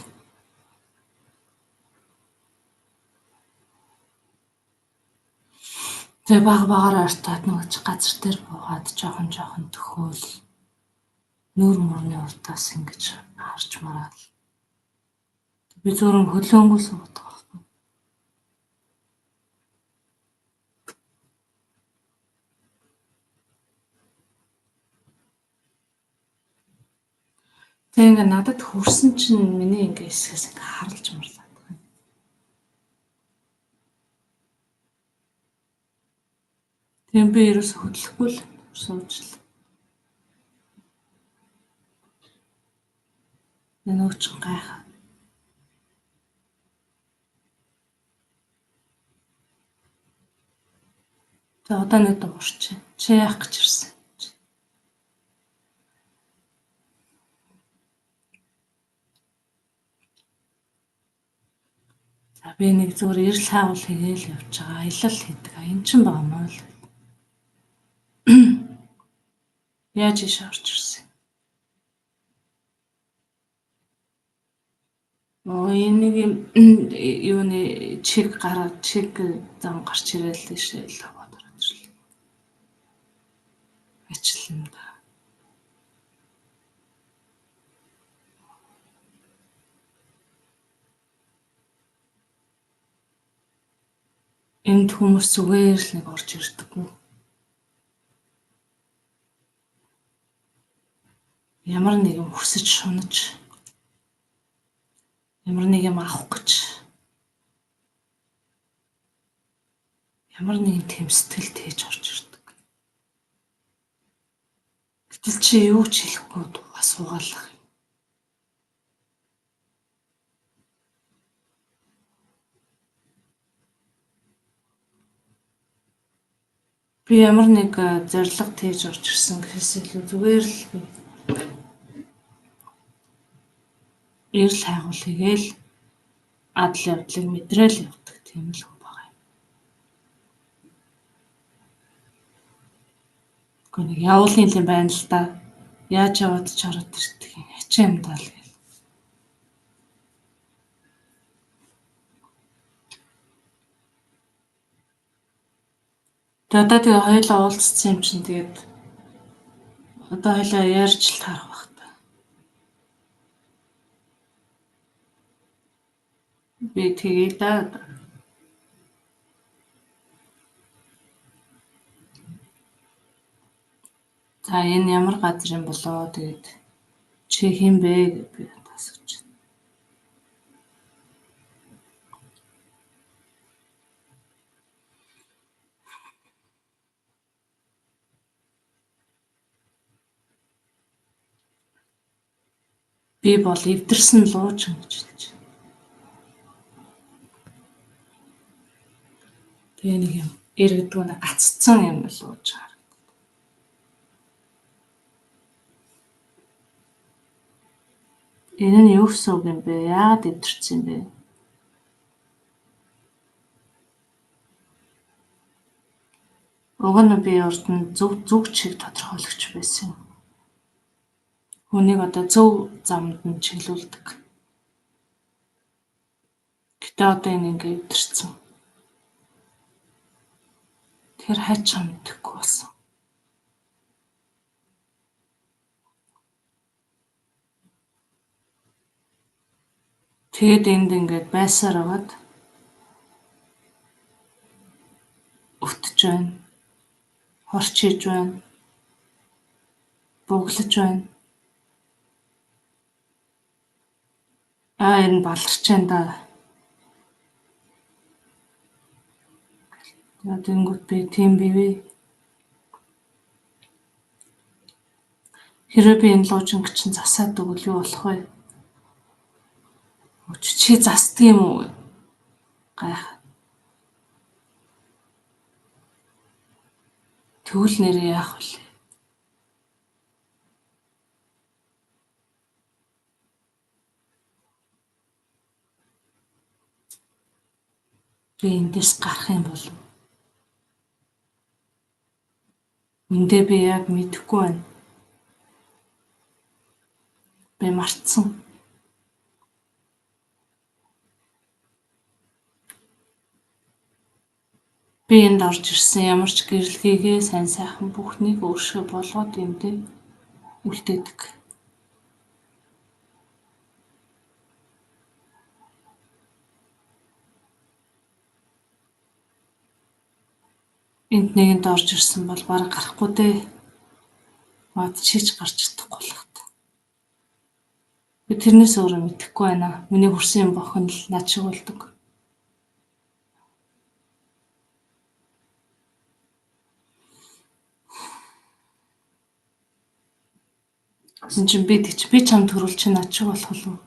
Тэгээ баг багаар ортоод нөгөө чи газар дээр буугаад жоохон жоохон төхөөл нүүр мөрний урдаас ингэж харж мараал. Би зүгээр хөлөөнгөө суудаг байхгүй. Тэгээ ингээ надад хөрсөн чинь миний ингээ хэсгээс ингээ харлаж марлаад байгаа юм. Тэгээ би ерөөсө хөдлөхгүй л сууж л. Нөгөө чинь гайхаа. Тэгээ одоо нэг дуурч. Чи яах гэж ирсэн? За би нэг зүгээр эрэл хаавал хийгээл явж байгаа. Аялал хийдэг. Энэ чинь байгаа маа л. Яаж ийш орж ирсэн? Оо энэ нэг юм юуны чиг гараад чиг зам гарч ирээл тийшээ л аваад ороод ирлээ. Ажил юм да. Энд хүмүүс зүгээр л нэг орж ирдэггүй. Ямар нэг юм хүсэж шунаж ямар нэг юм авах гэж ямар нэгэн тэм сэтгэл тээж орж ирдэг. Гэтэл чи юу ч хэлэхгүй асуугаалах. Би ямар нэг зорилго тээж орж ирсэн гэхээс илүү зүгээр л би эрэл хайгуул хийгээл адал явдлыг мэдрээл явдаг тийм л хүн байгаа юм. Үгүй нэг явуулын юм байна л да. Яаж яваад ч ороод ирдэг юм. Хачин юм даа л гэл. Тэгээ одоо тэгээ хоёулаа уулзсан юм чинь тэгээд одоо хоёулаа ярьж л таарах бах та. Би тэгээ да. За энэ ямар газар юм болоо тэгээд чи хэн бэ гэж би асууж байна. Би бол эвдэрсэн луучин гэж хэлж байна. Тэгээ нэг юм иргэдгүү нэг гаццсан юм лууж байгаа. Энэ нь юу гэсэн үг юм бэ? Яагаад эвдэрсэн юм бэ? Уг нь би урд нь зөв чиг тодорхойлогч байсан. Хүнийг одоо зөв замд нь чиглүүлдэг. Гэтэ одоо энэ ингээ эвдэрсэн. Тэгэхээр хайч мэдэхгүй болсон. Тэгээд энд ингээд байсаар байгаад өвтөж байна. Хорч хийж байна. Буглаж байна. Аа энэ баларч байна да. Тэгэнгүүт би тийм бивээ. Хэрвээ би энэ луужинг чинь засаад өгвөл юу болох вэ? Чи засдаг юм уу? Гайхаад. Тэгвэл нэрээ яах вэ? Би эндээс гарах юм болов? Эндээ би яг мэдэхгүй байна. Би мартсан. Би энд орж ирсэн ямар ч гэрэлгээгээ сайн сайхан бүхнийг өөршөө болгоод эндээ үлдээдэг. Энд нэгэнд орж ирсэн бол бараг гарахгүй дээ. Мад чийч гарч чадахгүй болох та. Би тэрнээс өөрөө мэдэхгүй байна. Миний хүрсэн юм бохн л над шиг болдог. Тэгсэн чинь би тэгч би чамд төрүүл чи над шиг болох уу?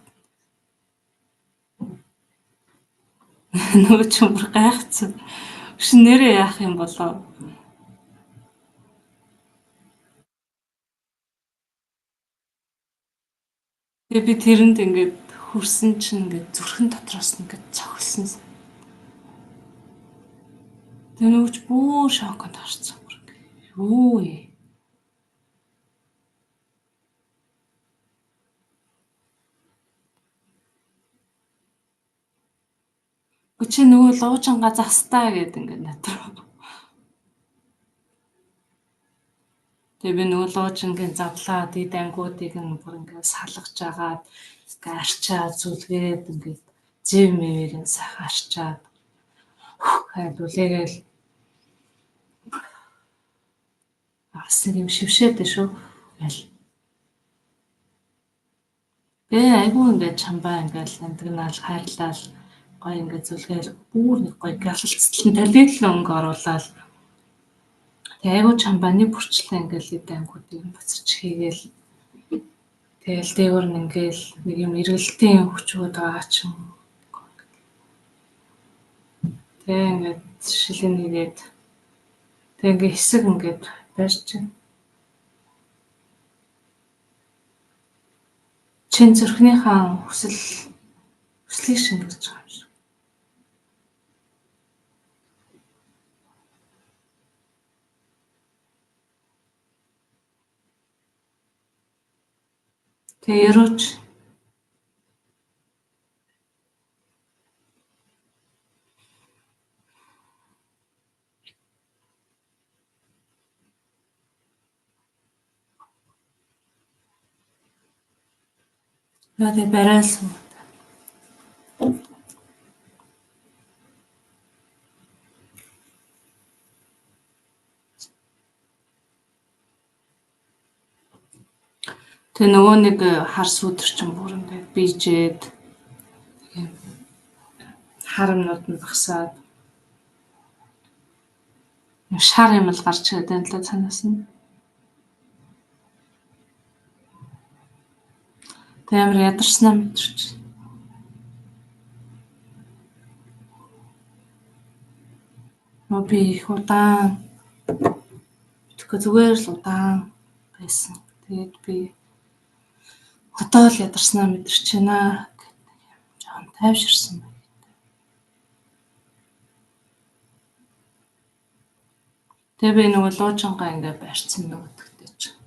Нөгөө чинь бүр гайхацсан. Биш нэрээ яах юм болоо? Тэгээ би тэрэнд ингээд хүрсэн чинь ингээд зүрхэн дотроос ингээд цохилсон. Тэгээ нөгөөч бүр шоконд орсон. Юу вэ? Үгүй чи нөгөө луужингаа застаа гэд ингээд над руу. Тэгээ би нөгөө луужингийн задлаад эд ангиудыг нь бүр ингээд салгаж агаад ингээд арчаад зүлгээд ингээд зэв мэвийг нь сайхан арчаад хайлуулээгээл бас нэг юм шившээд дээ шүү. Гэл. Тэгээ айгүй ингээд чамбаа ингээд намдагнаал хайрлал гоё ингээд зүлгээл бүр нэг гоё галалцлан талиглан өнгө оруулаад тэгээ айгүй чамбаа нэг бүрчлээ ингээд эд ангиудыг буцаж хийгээл тэгэл дээгүүр нь ингээл нэг юм эргэлтийн хүч өгöd байгаа ч юм. Тэгээ ингээд шилэн нэгээд тэгээ ингээд хэсэг ингээд барьж байна. Чин зүрхнийхаа хүслийг шингэж байгаа юм шиг. Тэгээ ерөөч тэгээ бариалсан. Тэгээ нөгөө нэг хар сүүдэр чинь бүр ингээд бийжээд юм хар юмнууд нь багсаад шар юм л гарч ирээд байна л да цаанаас нь. Тэгээ амар ядарснаа мэдэрч. Би их удаан тэгэхгүй зүгээр л удаан байсан. Тэгээд би одоо л ядарснаа мэдэрч байна гэдэг юм жоохон тайвширсан байна. Тэгээ би нөгөө луужингаа ингээ барьсан нөгөөдөгтэй чинь.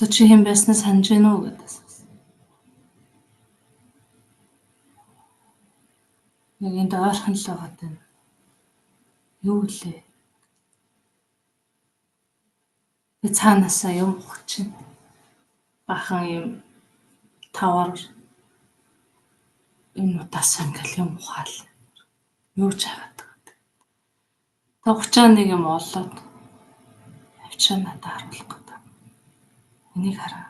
Одоо чи хэн байснаа санаж гэнэ үү гэдэг асуусан. Яг энд ойрхон л байгаа даа. Юу лээ? Би цаанаасаа юм ухаж чинь. Бахан юм тавар юмнуудаас ингээл юм ухаал. Юу ч хайгаад байгаа. Тэг 31 юм олоод авчраа надад харуулах гэдэг. Энийг хараа.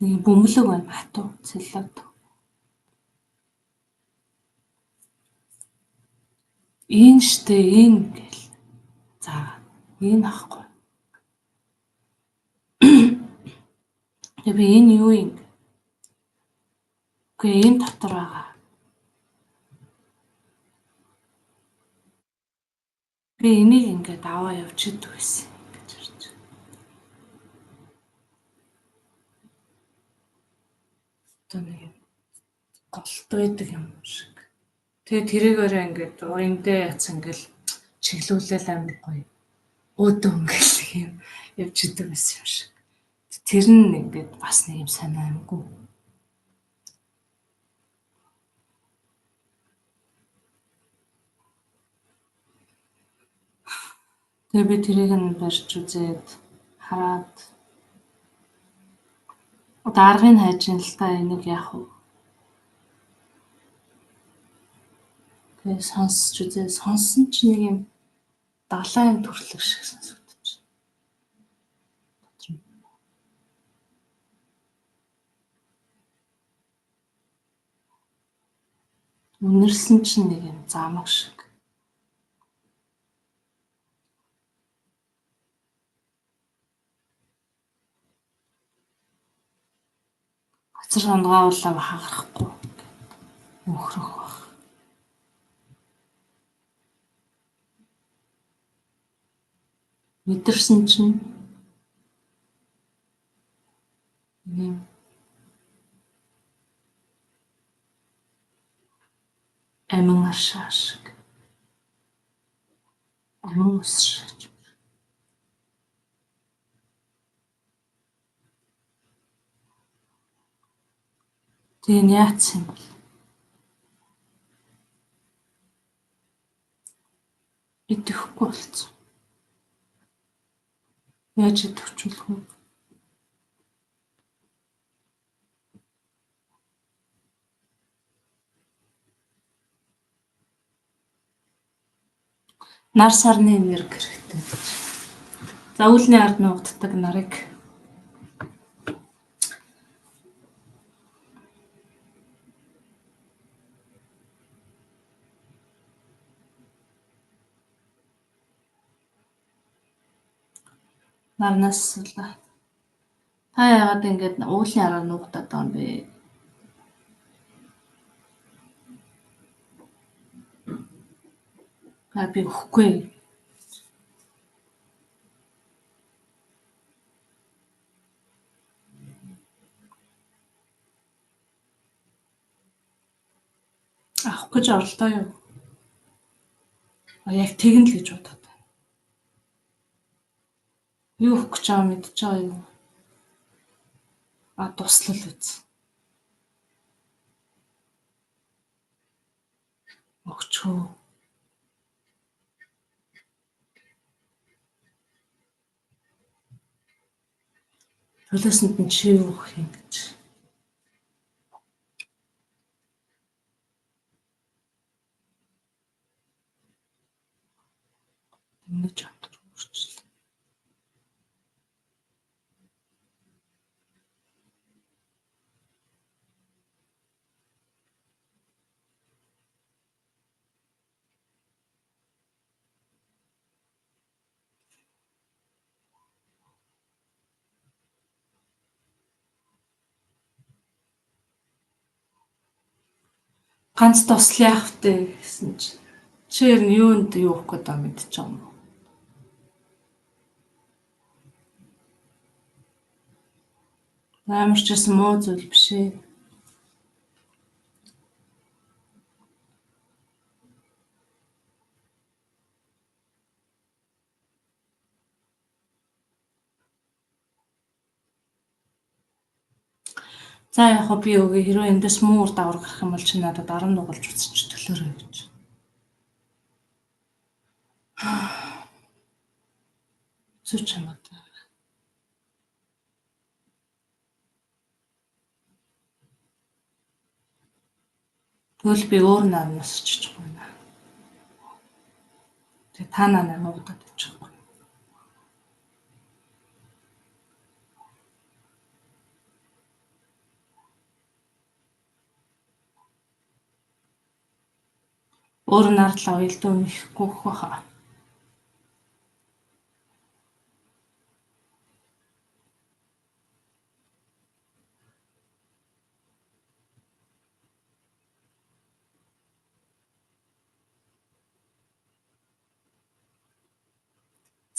Нэг бөмбөлөг байна хатуу целлот. Энэ штэ энэ гэл. За энэ ахгүй. Тэгээ би энэ юу юм? Үгүй энэ дотор байгаа. Би энийг ингээд аваа явж идэг байсан гэж харж. Одоо нэг юм голт байдаг юм шиг. Тэгээ тэрийгээрээ ингээд уриндээ яцсан ингээл чиглүүлэл амар гоё. Өөдөө ингээл юм явж идэг байсан юм шиг. Тэр нь ингээд бас нэг юм санаа юмгүй. Тэгээ би тэрийг нь барьж үзээд хараад одоо аргыг хайж ин л та энийг яах вэ? Тэгээ сонсч үзээ сонссон чинь нэг юм далайн төрлөг шиг сонсогдож. Дотор нь. Үнэрсэн чинь нэг юм замаг шиг. Газар онгоовлаа хагарахгүй өөхрөх байх. Мэдэрсэн чинь юм амин аршаа шиг. Амин ус шиг. Тэгээ нь яатсан юм бол? Идэхгүй болцсон. Яаж идэвхжүүлэх вэ? Нар сарны энерги хэрэгтэй гэж. За үүлний ард нуугддаг нарыг нарнаас асуулаа. Та яагаад ингэж уулын араар нуугдаад байгаа юм бэ? А би өгөхгүй. Авах гэж оролдоо юу? А яг тэгнэ л гэж бодоод байна. Юу өгөх гэж байгаа мэдэж байгаа юу? А туслал үз. Өгчхөө. Төлөөсөнд нь чи юу өгөх юм гэж. Ингэж хамтар үрчлээ. Ганц тусал яах вэ гэсэн чинь чи ер нь юунд юу өгөх гээд байгаа мэдчихэж байгаа юм уу? Амар ч гэсэн муу зүйл биш ээ. За яг хөө би өгье хэрвээ эндээс муу үр дагавар гарах юм бол чи надад 10 нугалж уцаж төлөөрэй гэж. Зүч чамд. Тэгвэл би өөр наанаас очиж байна. Тэгээ та наа нуугдаад очихгүй. Өөр нардлаа уялдуу нэхгүй хаа.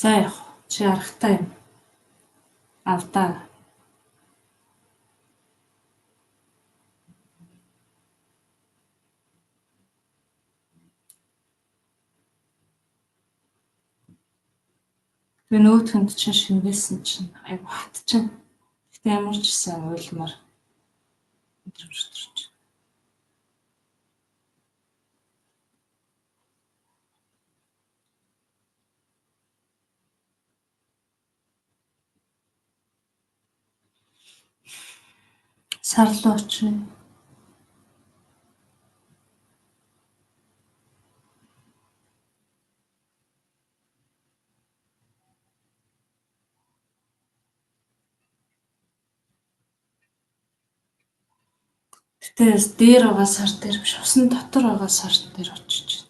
За яг чи аргатай юм. Авдаа. Тэгээ нөөтөнд чинь шингээсэн чинь айгу хатчихна. Гэтэ ямар ч гэсэн уйлмаар мэдрэмж төрж. Сар руу очив. Гэтэ дээр байгаа сар дээр биш, усан дотор байгаа сар дээр очиж байна.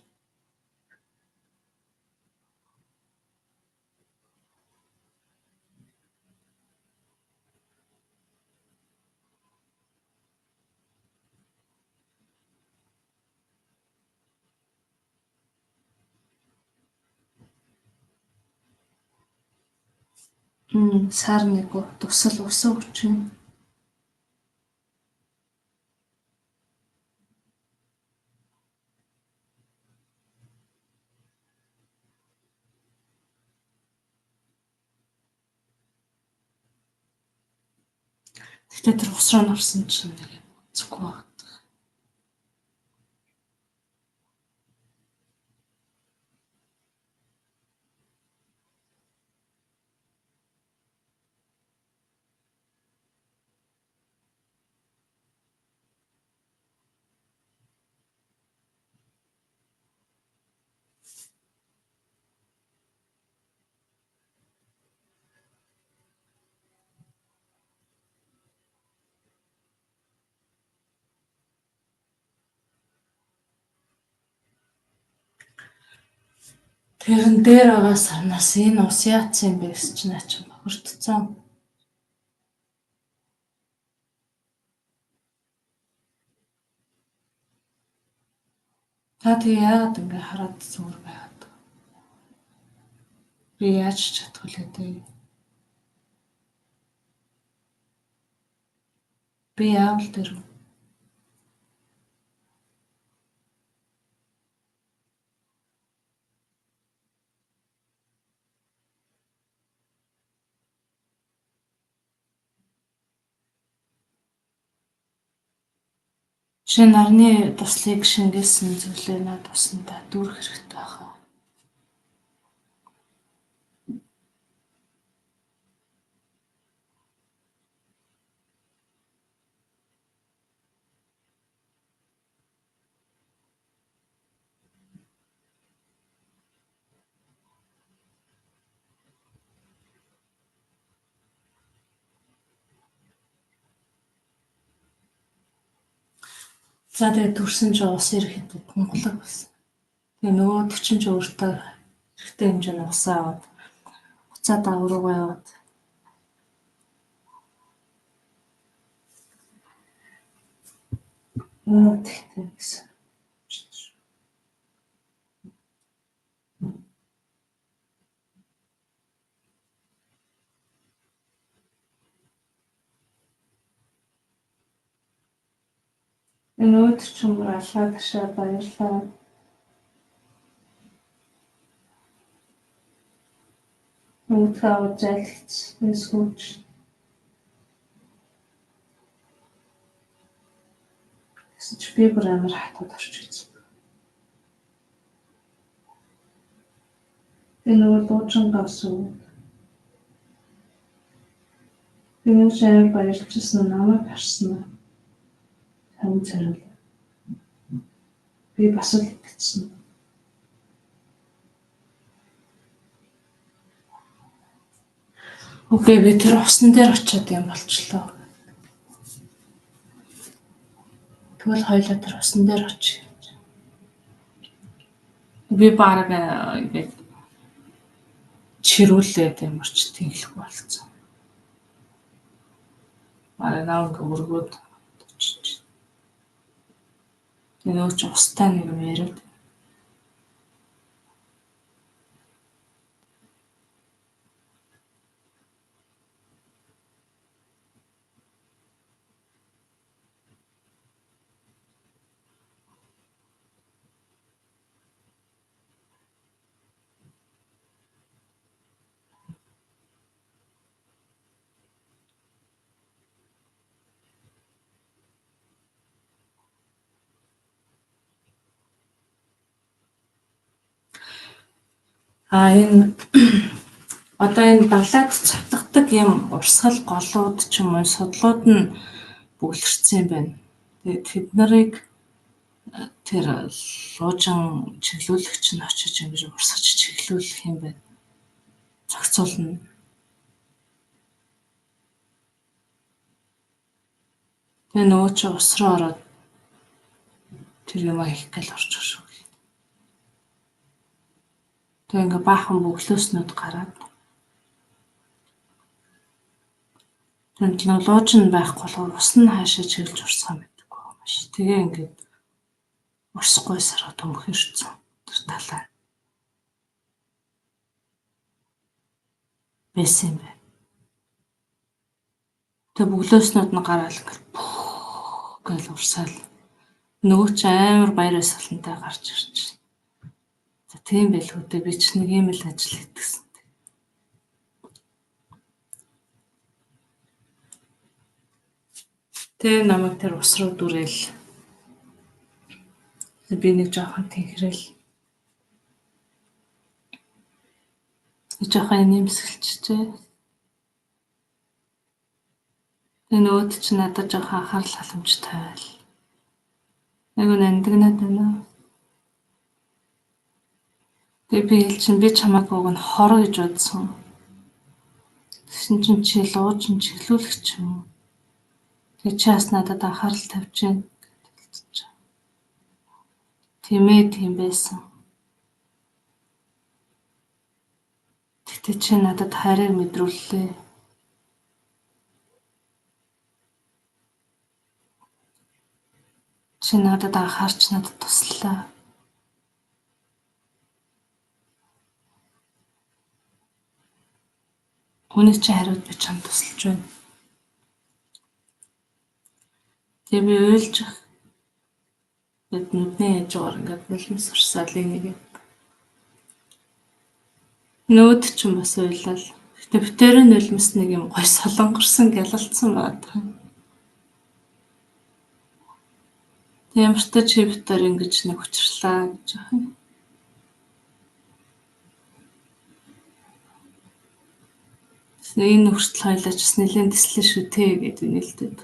Сар нэг тусал ус өгч байна. Гэхдээ тэр ус руу орсон чинь нэг юм үзэхгүй байна. Тэр нь дээр байгаа сарнаас энэ ус яатсан юм бэ гэсэн чинь наа чинь бохирдсон. Та тэгээ яагаад ингэ хараад зүгээр байгаад байгаа. Би яаж чадах вэ дээ? Би яавал тэр Жишээ нь нарны дуслыг шингээсэн зүйлээ над усандаа дүүрэх хэрэгтэй байх аа. За тэгээд төрсөн чинь ус ирэхэд тунгалаг байсан. Тэгээ нөгөөдөг чинь ч өөртөө хэрэгтэй хэмжээний усаа аваад буцаад авруугаа яваад тэгтээ гэсэн. Өнөөдөр ч юм алгаа ташаа баярлаа. Өнөөдөр аваад зайлгц сүүж. Тэгсэн чи би бүр амар хатаад орч ирсэн. Би нөгөө дуужингаа сүү. Би нөгөө амар баярлжсэн намайг харсан. Тань царил. Би бас л итгэсэн. Окей, би тэр усан дээр очиод юм болчлоо. Тэгвэл хоёлаа тэр усан дээр очие. Би бараг ингээд чирүүлээд ямар ч тэнхлэхгүй болцсон. Бараг наа ингээ өргөөд очиж. Нөгөө ч устай нэг юм яриад. А энэ одоо энэ далайд цавтгадаг юм урсгал голууд ч юм уу судлууд нь бөглөрсөн юм байна. Тэгээд тэд нарыг тэр луужин чиглүүлэгч нь очиж ингэж урсгаж чиглүүлэх юм байна. Зохицуулна. Тэгээ нөгөө чи ус руу ороод тэр юм хийх гээл орчих шүү. Тэгээ ингээ баахан бөглөөснүүд гараад тэнд нэг лууж нь байхгүй болохоор ус нь хаашаа чиглэж урсгаа мэддэггүй юм биш. Тэгээ ингээд урсахгүй сарга төмөхөрцөн тэр талаа байсан юм байна. Тэгээ бөглөөснүүд нь гараал ингээд гэл урсаал. Нөгөө чи амар баяр ёсгалантай гарч ирж. За тийм байлгүй дээ. Би ч нэг юм л ажил хийдгсэн. Тэгээ намайг тэр ус руу дүрээл. Би нэг жоохон тэнхрэл. Жоохон нэмсгэлчжээ. Тэгээ нөгөөд чи надад жоохон анхаарал халамж тавиал. Айгу нандинаад байна. Тэгээ би хэл чинь би чамайг уг нь хор гэж бодсон. Тэгсэн чинь чи луучин чиглүүлэгч юм уу? Тэгээ чи бас надад анхаарал тавьж байна гэж хэлсэн. Тийм ээ, тийм байсан. Тэгтээ чи надад хайрыг мэдрүүллээ. Чи надад анхаарч надад туслаа. Үүний чи хариуд би чамд тусалж байна. Тэгээ би уйлж бид нүдний хажуугаар ингээд нулимс урсаал энийг. Нүүд ч юм бас уйлал. Гэтэ битэрийн нулимс нэг юм гой солонгорсон гялалцсан байгаа. Тэг ямартай чи битээр ингэж нэг учирлаа гэж байгаа юм. Энэ хүртэл хоёлаа ч бас нэлээд тэслээ шүү те гэд нэлдэд.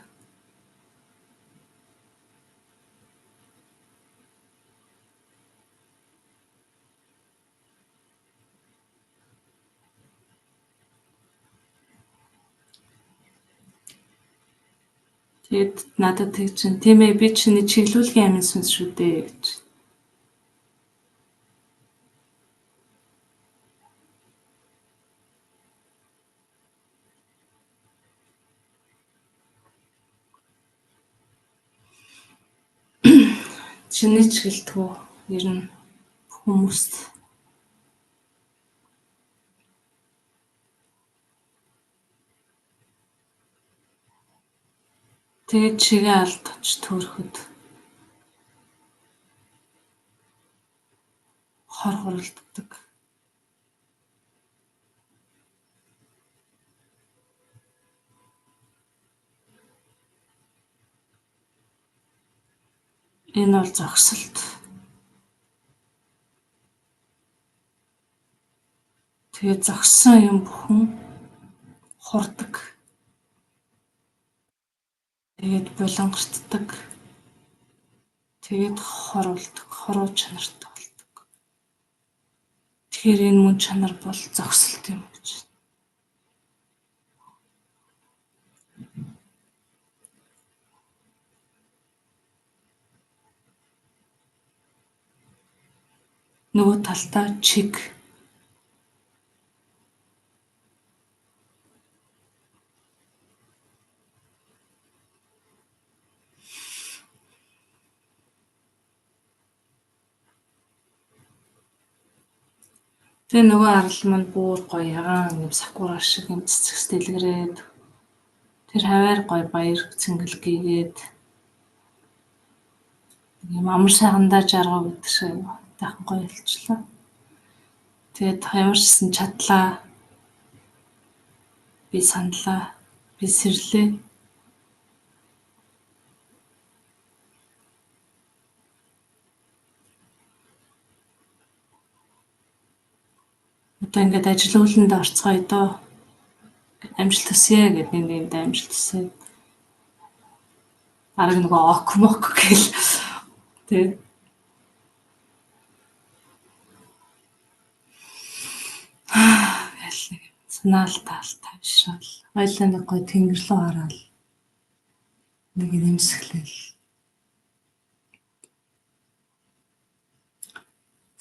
Тэгээд надад тэг чинь тийм ээ би чиний чиглүүлгийн амин сүнс шүү дээ гэж. Чиний чиглэлтгүү ер нь хүмүүст тэгээд чигээ алдаж төрөхөд хор хуралддаг. Энэ бол зогсолт. Тэгээд зогссон юм бүхэн хурдаг. Тэгээд булангартдаг. Тэгээд хоруулдаг, хоруу чанартай болдог. Тэгэхээр энэ мөн чанар бол зогсолт юм гэж. Нөгөө талдаа чиг. Тэгээ нөгөө арал маань бүр гоё ягаан юм сакура шиг юм цэцэгс дэлгэрээд тэр хаваар гоё баяр цэнгэл гээгээд юм амар сайхандаа жаргав гэдэг шиг тайхан гоё болчихлоо. Тэгээд ямар ч гэсэн чадлаа. Би саналаа. Би сэрлээ. Одоо ингээд ажил үйлэндээ орцгоё доо. Амжилт хүсье гэдэг нэг нэгэндээ амжилт хүсье. Бараг нөгөө ок мок гэл тэгээд гэл нэг санаал таал тавшаал. Хоёлаа нэг гоё тэнгэр рүү хараад нэг нэмсэглэл.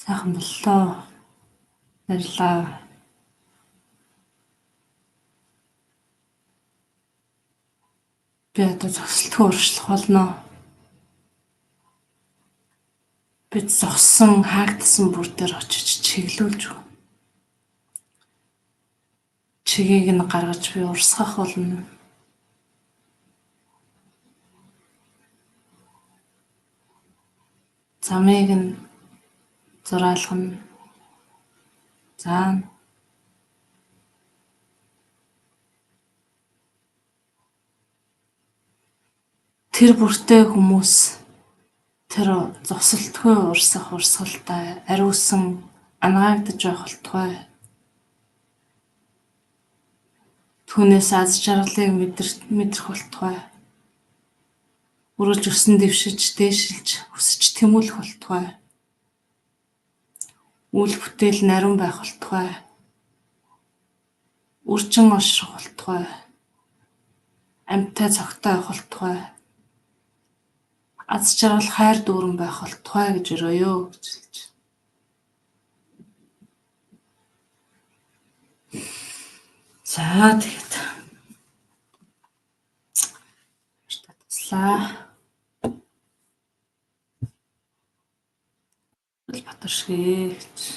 Сайхан боллоо. Баярлалаа. Би одоо зогсолтгүй урагшлах болно. Би зогссон хаагдсан бүр дээр очиж чиглүүлж өгнө. Чигийг нь гаргаж би урсгах болно. Замыг нь зураалгана. Заана. Тэр бүртээ хүмүүс тэр зогсолтгүй урсах урсгалтай ариусан ангаагдаж байх болтугай. Түүнээс аз жаргалыг мэдрэх болтугай. Өргөлж өсөн дэвшиж, дээшилж, өсөж тэмүүлэх болтугай. Үйл бүтээл нариун байх болтугай. Үржин орших болтугай. Амьтай цогтой байх болтугай. Аз жаргал хайр дүүрэн байх болтугай гэж өрөөё гэж хэлж. За тэгээд таслаа. Батар шигэ гэж.